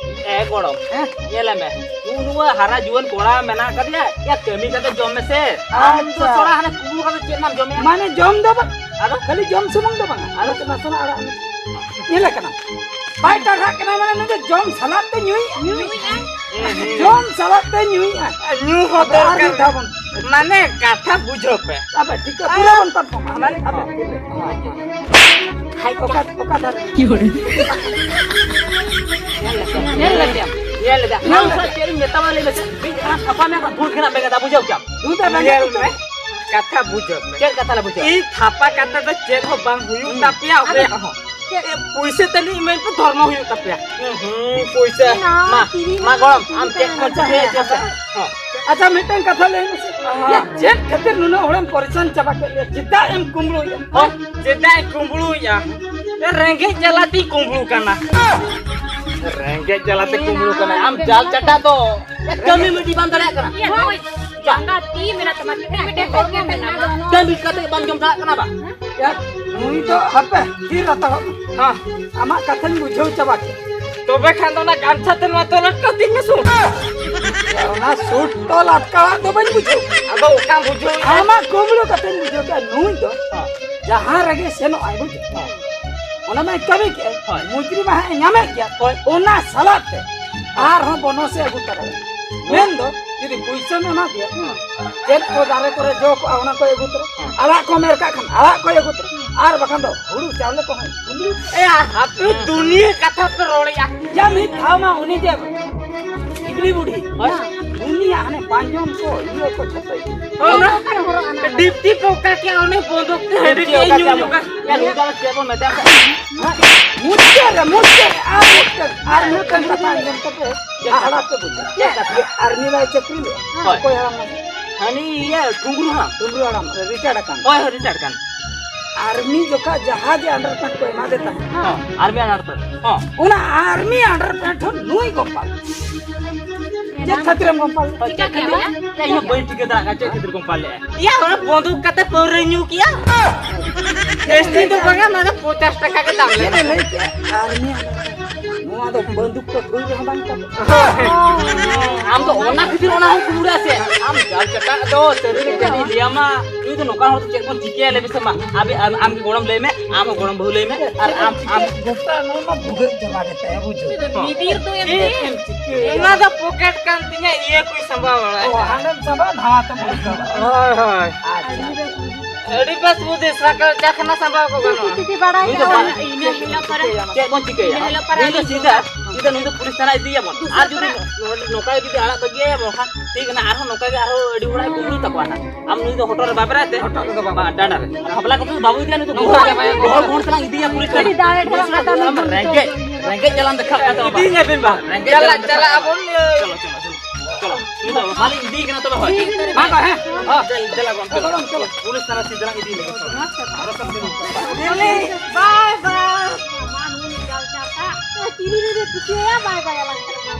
ᱮ ᱜᱚᱲᱚᱢ, ᱦᱮᱸ? ᱧᱮᱞᱮ ᱢᱮ, ᱱᱩᱜᱼᱩ ᱱᱚᱣᱟ ᱦᱟᱨᱟ ᱡᱩᱣᱟᱹᱱ ᱠᱚᱲᱟ ᱢᱮᱱᱟᱜ ᱟᱠᱟᱫᱮᱭᱟ, ᱭᱟ, ᱠᱟᱹᱢᱤ ᱠᱟᱛᱮ ᱡᱚᱢ ᱢᱮᱥᱮ᱾ ᱟᱢ ᱫᱚ ᱟᱪᱪᱷᱟ᱾ ᱛᱷᱚᱲᱟ ᱦᱟᱱᱮ ᱠᱩᱠᱢᱩ ᱠᱟᱛᱮ ᱪᱮᱫ ᱮᱢ ᱡᱚᱢᱮᱭᱟ? ᱢᱟᱱᱮ ᱡᱚᱢ ᱫᱚ ᱵᱟᱝ, ᱟᱫᱚ? ᱠᱷᱟᱹᱞᱤ ᱡᱚᱢ ᱥᱩᱢᱩᱝ ᱫᱚ ᱵᱟᱝᱟ, ᱟᱫᱚ ᱱᱟᱥᱮᱱᱟᱜ ᱟᱲᱟᱜ ᱢᱮ᱾ ᱧᱮᱞᱮ ᱠᱟᱱᱟ, ᱵᱟᱭ ᱴᱟᱨᱦᱟᱜ ᱠᱟᱱᱟ, ᱢᱟᱱᱮ ᱱᱩᱭ ᱫᱚ ᱡᱚᱢ ᱥᱟᱞᱟᱫ ᱛᱮ ᱧᱩᱭᱮᱫᱼᱟ᱾ ᱧᱩᱭᱮᱫᱼᱟ᱾ ᱡᱚᱢ ᱥᱟᱞᱟᱫ ᱛᱮ ᱧᱩᱭᱮᱫᱼᱟ᱾ ᱧᱩ ᱦᱚᱸ ᱟᱫᱚ ᱟᱨ ᱫᱚᱨᱠᱟᱨ᱾ ᱢᱤᱫ ᱫᱷᱟᱣ ᱵᱚᱱ ᱢᱟᱱᱮ ᱠᱟᱛᱷᱟ ᱵᱩᱡᱷᱟᱹᱣ ᱯᱮ᱾ ᱟᱵᱮ, ᱴᱷᱤᱠ ᱜᱮᱭᱟ, ᱯᱩᱨᱟᱹ ᱵᱚᱱ ᱯᱟᱨᱯᱷᱚᱨᱢᱟ᱾ ᱢᱟᱱᱮ ᱟᱵᱮ, ᱦᱟᱭ ᱚᱠᱟ, ᱚᱠᱟ ᱫᱷᱟᱨᱮ? ᱧᱮᱞ ᱞᱮᱫᱮᱭᱟᱢ? ᱧᱮᱞ ᱞᱮᱫᱮᱭᱟᱢ? ᱧᱮᱞ ᱞᱮᱫᱮᱭᱟᱢ? ᱟᱢ ᱥᱟᱶ ᱪᱮᱫ ᱤᱧ ᱢᱮᱛᱟᱢᱟ ᱞᱟᱹᱭ ᱢᱮᱥᱮ? ᱢᱤᱫ ᱫᱷᱟᱣ ᱛᱷᱟᱯᱟ ᱢᱮ, ᱫᱷᱩᱲ ᱜᱮ ᱱᱟᱜ ᱵᱮᱸᱜᱮᱫᱟ, ᱵᱩᱡᱷᱟᱹᱣ ᱠᱮᱟᱢ? ᱫᱩ ᱫᱷᱟᱣ ᱵᱮᱸᱜᱮᱫ ᱧᱮᱞ ᱢᱮ, ᱠᱟᱛᱷᱟ ᱵᱩᱡᱷᱟᱹᱣ ᱢᱮ᱾ ᱪᱮᱫ ᱠᱟᱛᱷᱟ ᱞᱮ ᱵᱩᱡᱷᱟᱹᱣ? ᱤᱧ ᱛᱷᱟᱯᱟ ᱠᱟᱛᱮ ᱫᱚ ᱪᱮᱫ ᱦᱚᱸ ᱵᱟᱝ ᱦᱩᱭᱩᱜ ᱦᱩᱸ᱾ ᱛᱟᱯᱮᱭᱟ, ᱚᱠᱚᱭᱟᱜ ᱦᱚᱸ᱾ ᱪᱮᱫ? ᱮ, ᱯᱩᱭᱥᱟᱹ ᱛᱟᱹᱱᱤᱡ ᱤᱢᱟᱹᱧ ᱯᱮ, ᱫᱷᱚᱨᱢᱚ ᱦᱩᱭᱩᱜ ᱛᱟᱯᱮᱭᱟ᱾ ᱦᱩᱸ, ᱦᱩᱸ, ᱯᱩᱭᱥᱟᱹ᱾ ᱢᱟ, ᱢᱟ, ᱠᱤᱨᱤᱧ ᱢᱟ ᱢᱮ, ᱜᱚᱲᱚᱢ, ᱟᱢ ᱪᱮᱫ ᱠᱚ ᱟᱪᱪᱷᱟ, ᱪᱤᱠᱟᱹᱭᱟ, ᱦᱮᱸ, ᱪᱮᱫ ᱟᱪᱪᱷᱟ᱾ ᱦᱚᱸ᱾ ᱟᱪᱪᱷᱟ, ᱢᱤᱫᱴᱟᱝ ᱠᱟᱛᱷᱟ ᱞᱟᱹᱭ ᱢᱮᱥᱮ᱾ ᱦᱚᱸ᱾ ᱭᱟ, ᱪᱮᱫ ᱠᱷᱟᱹᱛᱤᱨ ᱱᱩᱱᱟᱹᱜ ᱦᱚᱲᱮᱢ ᱯᱚᱨᱤᱥᱟᱱ ᱪᱟᱵᱟ ᱠᱮᱫ ᱞᱮᱭᱟ? ᱪᱮᱫᱟᱜ ᱮᱢ ᱠᱩᱢᱵᱽᱲᱩᱭᱮᱫᱼᱟ? ᱦᱚᱸ? ᱪᱮᱫᱟᱜ ᱮ ᱠᱩᱢᱵᱽᱲᱩᱭᱮᱫᱼᱟ? ᱮ, ᱨᱮᱸᱜᱮᱡ ᱡᱟᱞᱟ ᱛᱤᱧ ᱠᱩᱢᱵᱽᱲᱩ ᱠᱟᱱᱟ᱾ ᱨᱮᱸᱜᱮᱡ ᱡᱟᱞᱟ ᱛᱮ ᱠᱩᱢᱵᱽᱲᱩ ᱠᱟᱱᱟ᱾ ᱟᱢ ᱡᱟᱞ ᱪᱟᱴᱟ ᱫᱚ᱾ ᱮ, ᱠᱟᱹᱢᱤ ᱢᱤᱫᱴᱤᱡ ᱵᱟᱢ ᱫᱟᱲᱮᱭᱟᱜ ᱠᱟᱱᱟ᱾ ᱭᱟ, ᱱᱚᱜᱼᱚᱭ ᱡᱟᱸᱜᱟ ᱛᱤ ᱢᱮᱱᱟᱜ ᱛᱟᱢᱟ, ᱠᱮᱴᱮᱡ ᱠᱮᱴᱮᱡ ᱠᱚᱜ ᱢᱮ ᱱᱟᱦᱟᱜ᱾ ᱠᱟᱹᱢᱤ ᱠᱟᱛᱮ ᱵᱟᱢ ᱡᱚᱢ ᱫᱟᱲᱮᱭᱟᱜ ᱠᱟᱱᱟ ᱵᱟ? ᱭᱟ, ᱱᱩᱭ ᱫᱚ ᱦᱟᱯᱮ, ᱛᱷᱤᱨ ᱦᱟᱛᱟᱲᱚᱜ ᱢᱮ᱾ ᱦᱮᱸ᱾ ᱟᱢᱟᱜ ᱠᱟᱛᱷᱟᱧ ᱵᱩᱡᱷᱟᱹᱣ ᱪᱟᱵᱟ ᱠᱮᱫ᱾ ᱛᱚᱵᱮ ᱠᱷᱟᱱ ᱫᱚ ᱚᱱᱟ ᱜᱟᱢᱪᱷᱟ ᱛᱮ ᱱᱚᱣᱟ ᱛᱚᱞ ᱟᱴᱠᱟᱣ ᱛᱤᱧ ᱢᱮ ᱥᱩᱱ᱾ ᱭᱟ, ᱚᱱᱟ ᱥᱩᱴ ᱛᱚᱞ ᱟᱴᱠᱟᱣᱟᱜ ᱫᱚ ᱵᱟᱹᱧ ᱵᱩᱡᱷᱟᱹᱣ᱾ ᱟᱫᱚ ᱚᱠᱟᱢ ᱵᱩᱡᱷᱟᱹᱣ ᱮᱫᱟ? ᱟᱢᱟᱜ ᱠᱩᱢᱵᱽᱲᱩ ᱠᱟᱛᱷᱟᱧ ᱵᱩᱡᱷᱟᱹᱣ ᱠᱮᱫᱟ᱾ ᱱᱩᱭ ᱫᱚ ᱦᱮᱸ᱾ ᱡᱟᱦᱟᱸ ᱨᱮᱜᱮ ᱥᱮᱱᱚᱜ ᱟᱭ, ᱵᱩᱡᱷᱟᱹᱣ᱾ ᱦᱮᱸ᱾ ᱚᱱᱟ ᱢᱟᱭ ᱠᱟᱹᱢᱤ ᱠᱮᱫ, ᱦᱳᱭ᱾ ᱢᱩᱡᱽᱨᱤ ᱢᱟ ᱦᱟᱸᱜ ᱮ ᱧᱟᱢᱮᱫ ᱜᱮᱭᱟ᱾ ᱦᱳᱭ᱾ ᱚᱱᱟ ᱥᱟᱞᱟᱜ ᱛᱮ ᱟᱨᱦᱚᱸ ᱵᱚᱱᱚᱥ ᱮ ᱟᱹᱜᱩ ᱛᱟᱨᱟᱭᱟ᱾ ᱦᱳᱭ᱾ ᱢᱮᱱᱫᱚ, ᱡᱩᱫᱤ ᱯᱩᱭᱥᱟᱹᱢ ᱮᱢᱟ ᱫᱮᱭᱟ, ᱦᱳᱭ᱾ ᱪᱮᱫ ᱠᱚ ᱫᱟᱨᱮ ᱠᱚᱨᱮ ᱡᱚ ᱠᱚᱜᱼᱟ, ᱚᱱᱟ ᱠᱚᱭ ᱟᱹᱜᱩ ᱛᱚᱨᱟᱭᱟ᱾ ᱦᱳᱭ᱾ ᱟᱲᱟᱜ ᱠᱚᱢ ᱮᱨ ᱠᱟᱜ ᱠᱷᱟᱱ, ᱟᱲᱟᱜ ᱠᱚᱭ ᱟᱹᱜᱩ ᱛᱚᱨᱟᱭᱟ᱾ ᱟᱨ ᱵᱟᱠᱷᱟᱱ ᱫᱚ ᱦᱩᱲᱩ ᱪᱟᱣᱞᱮ ᱠᱚᱦᱚᱸ᱾ ᱮ, ᱦᱟᱯᱮ, ᱫᱩᱱᱤᱭᱟᱹ ᱠᱟᱛᱷᱟ ᱯᱮ ᱨᱚᱲᱮᱜᱼᱟ᱾ ᱡᱟ ᱢᱤᱫ ᱫᱷᱟᱣ ᱢᱟ ᱩᱱᱤ ᱡᱮ ᱤᱵᱞᱤ ᱵᱩᱰᱷᱤ, ᱦᱳᱭ᱾ ᱩᱱᱤᱭᱟᱜ ᱦᱟᱱᱮ ᱯᱟᱸᱡᱚᱢ ᱠᱚ, ᱤᱭᱟᱹ ᱠᱚ, ᱡᱷᱚᱛᱚ ᱤᱫᱤ᱾ ᱦᱳᱭ, ᱚᱱᱟ ᱰᱤᱯᱴᱤ ᱠᱚ ᱚᱠᱟ ᱠᱮᱜᱼᱟ, ᱚᱱᱮ ᱵᱚᱱᱫᱩᱠ ᱛᱮ ᱦᱟᱺᱰᱤ ᱰᱤᱯᱴᱤ ᱠᱮᱜᱼᱟ, ᱚᱠᱟ ᱧᱩ ᱠᱮᱜᱼᱟ? ᱧᱚᱜᱟ᱾ ᱭᱟ, ᱱᱚᱝᱠᱟ ᱫᱚ ᱪᱮᱫ ᱵᱚᱱ ᱢᱮᱛᱟᱭ ᱠᱟᱱᱟ? ᱦᱮᱸ? ᱢᱩᱪᱟᱹᱫ ᱟᱨ ᱢᱤᱫᱴᱮᱱ, ᱟᱨ ᱢᱤᱫᱴᱮᱱ ᱠᱟᱛᱷᱟ ᱟᱸᱡᱚᱢ ᱠᱟᱛᱮ ᱪᱮᱫ ᱠᱟᱛᱷᱟ? ᱦᱟᱦᱟᱲᱟ ᱯᱮ ᱵᱩᱡᱷᱟᱹᱣ᱾ ᱪᱮᱫ ᱠᱟᱛᱷᱟ? ᱡᱮ ᱟᱨᱢᱤ ᱵᱟᱭ ᱪᱟᱹᱠᱨᱤ ᱞᱮᱫ᱾ ᱦᱳᱭ᱾ ᱚᱠᱚᱭ ᱦᱟᱲᱟᱢ ᱠᱟᱱᱟ? ᱦᱟᱹᱱᱤ ᱤᱭᱟᱹ ᱴᱩᱝᱜᱨᱩ ᱦᱟᱲᱟᱢ᱾ ᱴᱩᱝᱜᱨᱩ ᱦᱟᱲᱟᱢ, ᱨᱤᱴᱟᱭᱟᱨᱰ ᱟᱠᱟᱱ᱾ ᱦᱳᱭ, ᱦᱳᱭ, ᱨᱤᱴᱟᱭᱟᱨᱰ ᱟᱠᱟᱱ᱾ ᱟᱨᱢᱤ ᱡᱚᱠᱷᱟ ᱡᱟᱦᱟᱸ ᱡᱮ underpant ᱠᱚ ᱮᱢᱟ ᱫᱮ ᱛᱟᱦᱮᱸᱫ, ᱦᱚᱸ, ᱟᱨᱢᱤ underpant᱾ ᱦᱚᱸ᱾ ᱚᱱᱟ ᱟᱨᱢᱤ underpant ᱦᱚᱸ ᱱᱩᱭ ᱠᱚᱢᱯᱟᱞ᱾ ᱪᱮᱫ ᱠᱷᱟᱹᱛᱤᱨᱮᱢ ᱠᱚᱢᱯᱟᱞ? ᱪᱤᱠᱟ ᱠᱮᱫᱟ? ᱤᱧ ᱦᱚᱸ ᱵᱟᱹᱧ ᱴᱷᱤᱠᱟᱹ ᱫᱟᱲᱮᱭᱟᱜ ᱠᱟᱱᱟ ᱪᱮᱫ ᱠᱷᱟᱹᱛᱤᱨ ᱠᱚᱢᱯᱟᱞ ᱞᱮᱫᱼᱟ᱾ ᱭᱟ, ᱚᱱᱟ ᱵᱚᱱᱫᱩᱠ ᱠᱟᱛᱮ ᱯᱟᱹᱣᱨᱟᱹ ᱧᱩ ᱠᱮᱜᱼᱟ᱾ ᱡᱟᱹᱥᱛᱤ ᱫᱚ ᱵᱟᱝᱟ, ᱚᱱᱟ ᱫᱚ ᱯᱚᱧᱪᱟᱥ ᱴᱟᱠᱟ ᱜᱮ ᱫᱟᱢ ᱪᱮᱫ ᱞᱮᱱᱟ᱾ ᱮ ᱞᱟᱹᱭ ᱠᱮᱜᱼᱟ? ᱟᱨᱢᱤ underpant᱾ ᱱᱚᱣᱟ ᱫᱚ ᱵᱟᱹᱱᱫᱩᱠ ᱠᱚ ᱛᱷᱩᱭ ᱨᱮᱦᱚᱸ ᱵᱟᱝ ᱪᱟᱵᱟᱜᱼᱟ᱾ ᱟᱢ ᱫᱚ ᱚᱱᱟ ᱠᱷᱟᱹᱛᱤᱨ ᱚᱱᱟ ᱦᱚᱸ ᱠᱩᱢᱲᱩᱭᱟ ᱥᱮ? ᱟᱢ ᱡᱟᱞ ᱪᱟᱴᱟᱜ ᱫᱚ ᱥᱟᱹᱨᱤ ᱜᱮ ᱪᱮᱫ ᱤᱧ ᱞᱟᱹᱭᱟᱢᱟ? ᱱᱩᱭ ᱫᱚ ᱱᱚᱝᱠᱟ ᱦᱚᱲ ᱫᱚ ᱪᱮᱫ ᱵᱚᱱ ᱪᱤᱠᱟᱹᱭᱟ ᱞᱟᱹᱭ ᱢᱮᱥᱮ ᱢᱟ? ᱟᱵᱮ-, ᱟᱢ, ᱟᱢ ᱜᱮ ᱜᱚᱲᱚᱢ ᱞᱟᱹᱭ ᱢᱮ, ᱟᱢ ᱦᱚᱸ ᱜᱚᱲᱚᱢ ᱵᱟᱹᱦᱩ ᱞᱟᱹᱭ ᱢᱮ, ᱟᱨ ᱟᱢ, ᱟᱢ ᱜᱚᱴᱟ ᱱᱚᱣᱟ ᱢᱟ ᱵᱷᱩᱜᱟᱹᱜ ᱪᱟᱵᱟ ᱜᱮ ᱛᱟᱭᱟ, ᱵᱩᱡᱷᱟᱹᱣ᱾ ᱱᱤᱫᱤᱨ ᱫᱚ ᱮᱢ ᱪᱮᱫ ᱮᱢ ᱪᱤᱠᱟᱹᱭᱟ? ᱚᱱᱟ ᱫᱚ ᱯᱚᱠᱮᱴ ᱠᱟᱱ ᱛᱤᱧᱟ, ᱤᱭᱟᱹ ᱠᱚᱭ ᱥᱟᱢᱵᱟᱣ ᱵᱟᱲᱟᱭᱟ᱾ ᱚ, ᱦᱟᱸᱰᱮᱢ ᱥᱟᱢᱵᱟᱣ, ᱱᱟᱣᱟ ᱛᱮᱢ ᱚᱰᱚᱠᱟ᱾ ᱦᱳᱭ, ᱦᱳᱭ᱾ ᱟᱪᱪᱷᱟ᱾ ᱟᱹᱰᱤ ᱵᱮᱥ ᱵᱩᱫᱷᱤ, ᱥᱟᱠᱟ ᱪᱟᱠᱷᱱᱟ ᱥᱟᱢᱵᱟᱣ ᱠᱚ ᱜᱟᱱᱚᱜᱼᱟ᱾ ᱪᱤᱠᱤ ᱵᱟᱲᱟᱭ ᱱᱩᱭ ᱫᱚ ᱠᱟᱱᱟ᱾ ᱵᱟᱝ᱾ ᱤᱱᱟᱹ ᱦᱤᱞᱳᱜ ᱯᱚᱨᱮ ᱪᱮᱫ ᱵᱚᱱ ᱪᱤᱠᱟᱹᱭᱟ? ᱤᱱᱟᱹ ᱦᱤᱞᱳᱜ ᱯᱚᱨᱮ ᱱᱩᱭ ᱫᱚ ᱟᱹᱞᱤᱧ ᱥᱤᱫᱷᱟ, ᱥᱤᱫᱷᱟ ᱱᱩᱭ ᱫᱚ ᱯᱩᱞᱤᱥ ᱛᱷᱟᱱᱟ ᱤᱫᱤᱭᱟᱵᱚᱱ᱾ ᱟᱨ ᱡᱩᱫᱤ ᱱᱚ-, ᱱᱚᱝᱠᱟ ᱡᱩᱫᱤ ᱟᱲᱟᱜ ᱵᱟᱹᱜᱤᱭᱟᱭᱟ ᱵᱚᱱ ᱠᱷᱟᱱ, ᱴᱷᱤᱠ ᱢᱮᱱᱟᱜᱼᱟ, ᱟᱨᱦᱚᱸ ᱱᱚᱝᱠᱟ ᱜᱮ ᱟᱨᱦᱚᱸ ᱟᱹᱰᱤ ᱦᱚᱲᱟᱜ ᱠᱩᱢᱵᱽᱲᱩ ᱛᱟᱠᱚᱣᱟ ᱱᱟᱜ᱾ ᱟᱢ ᱱᱩᱭ ᱫᱚ ᱦᱚᱴᱚᱜ ᱨᱮ ᱵᱟᱵᱮᱨᱟᱭ ᱛᱮ᱾ ᱦᱚᱴᱚᱜ ᱨᱮᱫᱚ ᱵᱟᱵᱟ᱾ ᱵᱟᱝ, ᱰᱟᱸᱰᱟ ᱨᱮ᱾ ᱟᱨ ᱵᱟᱯᱞᱟ ᱠᱚᱫᱚ ᱵᱟᱵᱩ ᱤᱫᱤᱭᱟ, ᱱᱩᱭ ᱫᱚ ᱱᱚᱝᱠᱟ ᱜᱚᱦᱚᱲ, ᱜᱮ ᱵᱟᱭ ᱜᱚᱦᱚᱲ, ᱜᱚᱦᱚᱲ ᱥᱟᱞᱟᱜ ᱤᱫᱤᱭᱟ ᱯᱩᱞᱤᱥ ᱴᱷᱮᱱ᱾ ᱟᱹᱰᱤ ᱫᱟᱲᱮ ᱰᱷᱮᱨ ᱠᱟᱛᱷᱟ ᱟᱢ ᱨᱮᱸᱜᱮᱡ, ᱨᱮᱸᱜᱮᱡ ᱡᱟᱞᱟᱢ ᱫᱮᱠᱷᱟᱜ ᱠᱟᱱ ᱛᱟᱢᱟ ᱵᱟᱝ᱾ ᱨᱮᱸᱜᱮᱡ ᱡᱟᱞᱟᱢ ᱪᱟᱞᱟᱜ ᱫᱮᱠᱷᱟᱜ ᱟᱵᱚᱱ, ᱠᱟᱱ ᱛᱟᱢᱟ᱾ ᱪᱚᱞᱚ, ᱪᱚᱞᱚ, ᱪᱚᱞᱚ᱾ ᱪᱚᱞᱚ, ᱱᱩᱭ ᱫᱚ ᱢᱟᱞᱤᱧ ᱤᱫᱤᱭᱮ ᱠᱟᱱᱟ ᱛᱚᱵᱮ, ᱦᱳᱭ᱾ ᱢᱟ ᱛᱚ, ᱦᱮᱸ? ᱦᱚᱸ, ᱫᱮᱞᱟ, ᱫᱮᱞᱟ ᱵᱚᱱ, ᱪᱚᱞᱚ, ᱪᱚᱞᱚ᱾ ᱯᱩᱞᱤᱥ ᱛᱷᱟᱱᱟ ᱥᱤᱫᱷᱟ ᱞᱟᱝ ᱤᱫᱤ ᱞᱮᱜᱮ᱾ ᱵᱟᱭ ᱵᱟᱭ᱾ ᱛᱤᱨᱤ ᱨᱮ ᱠᱩᱥᱤᱭᱟᱭᱟ, ᱵᱟᱭ ᱵᱟᱭ ᱟᱞᱟᱝ ᱠᱟᱱᱟ᱾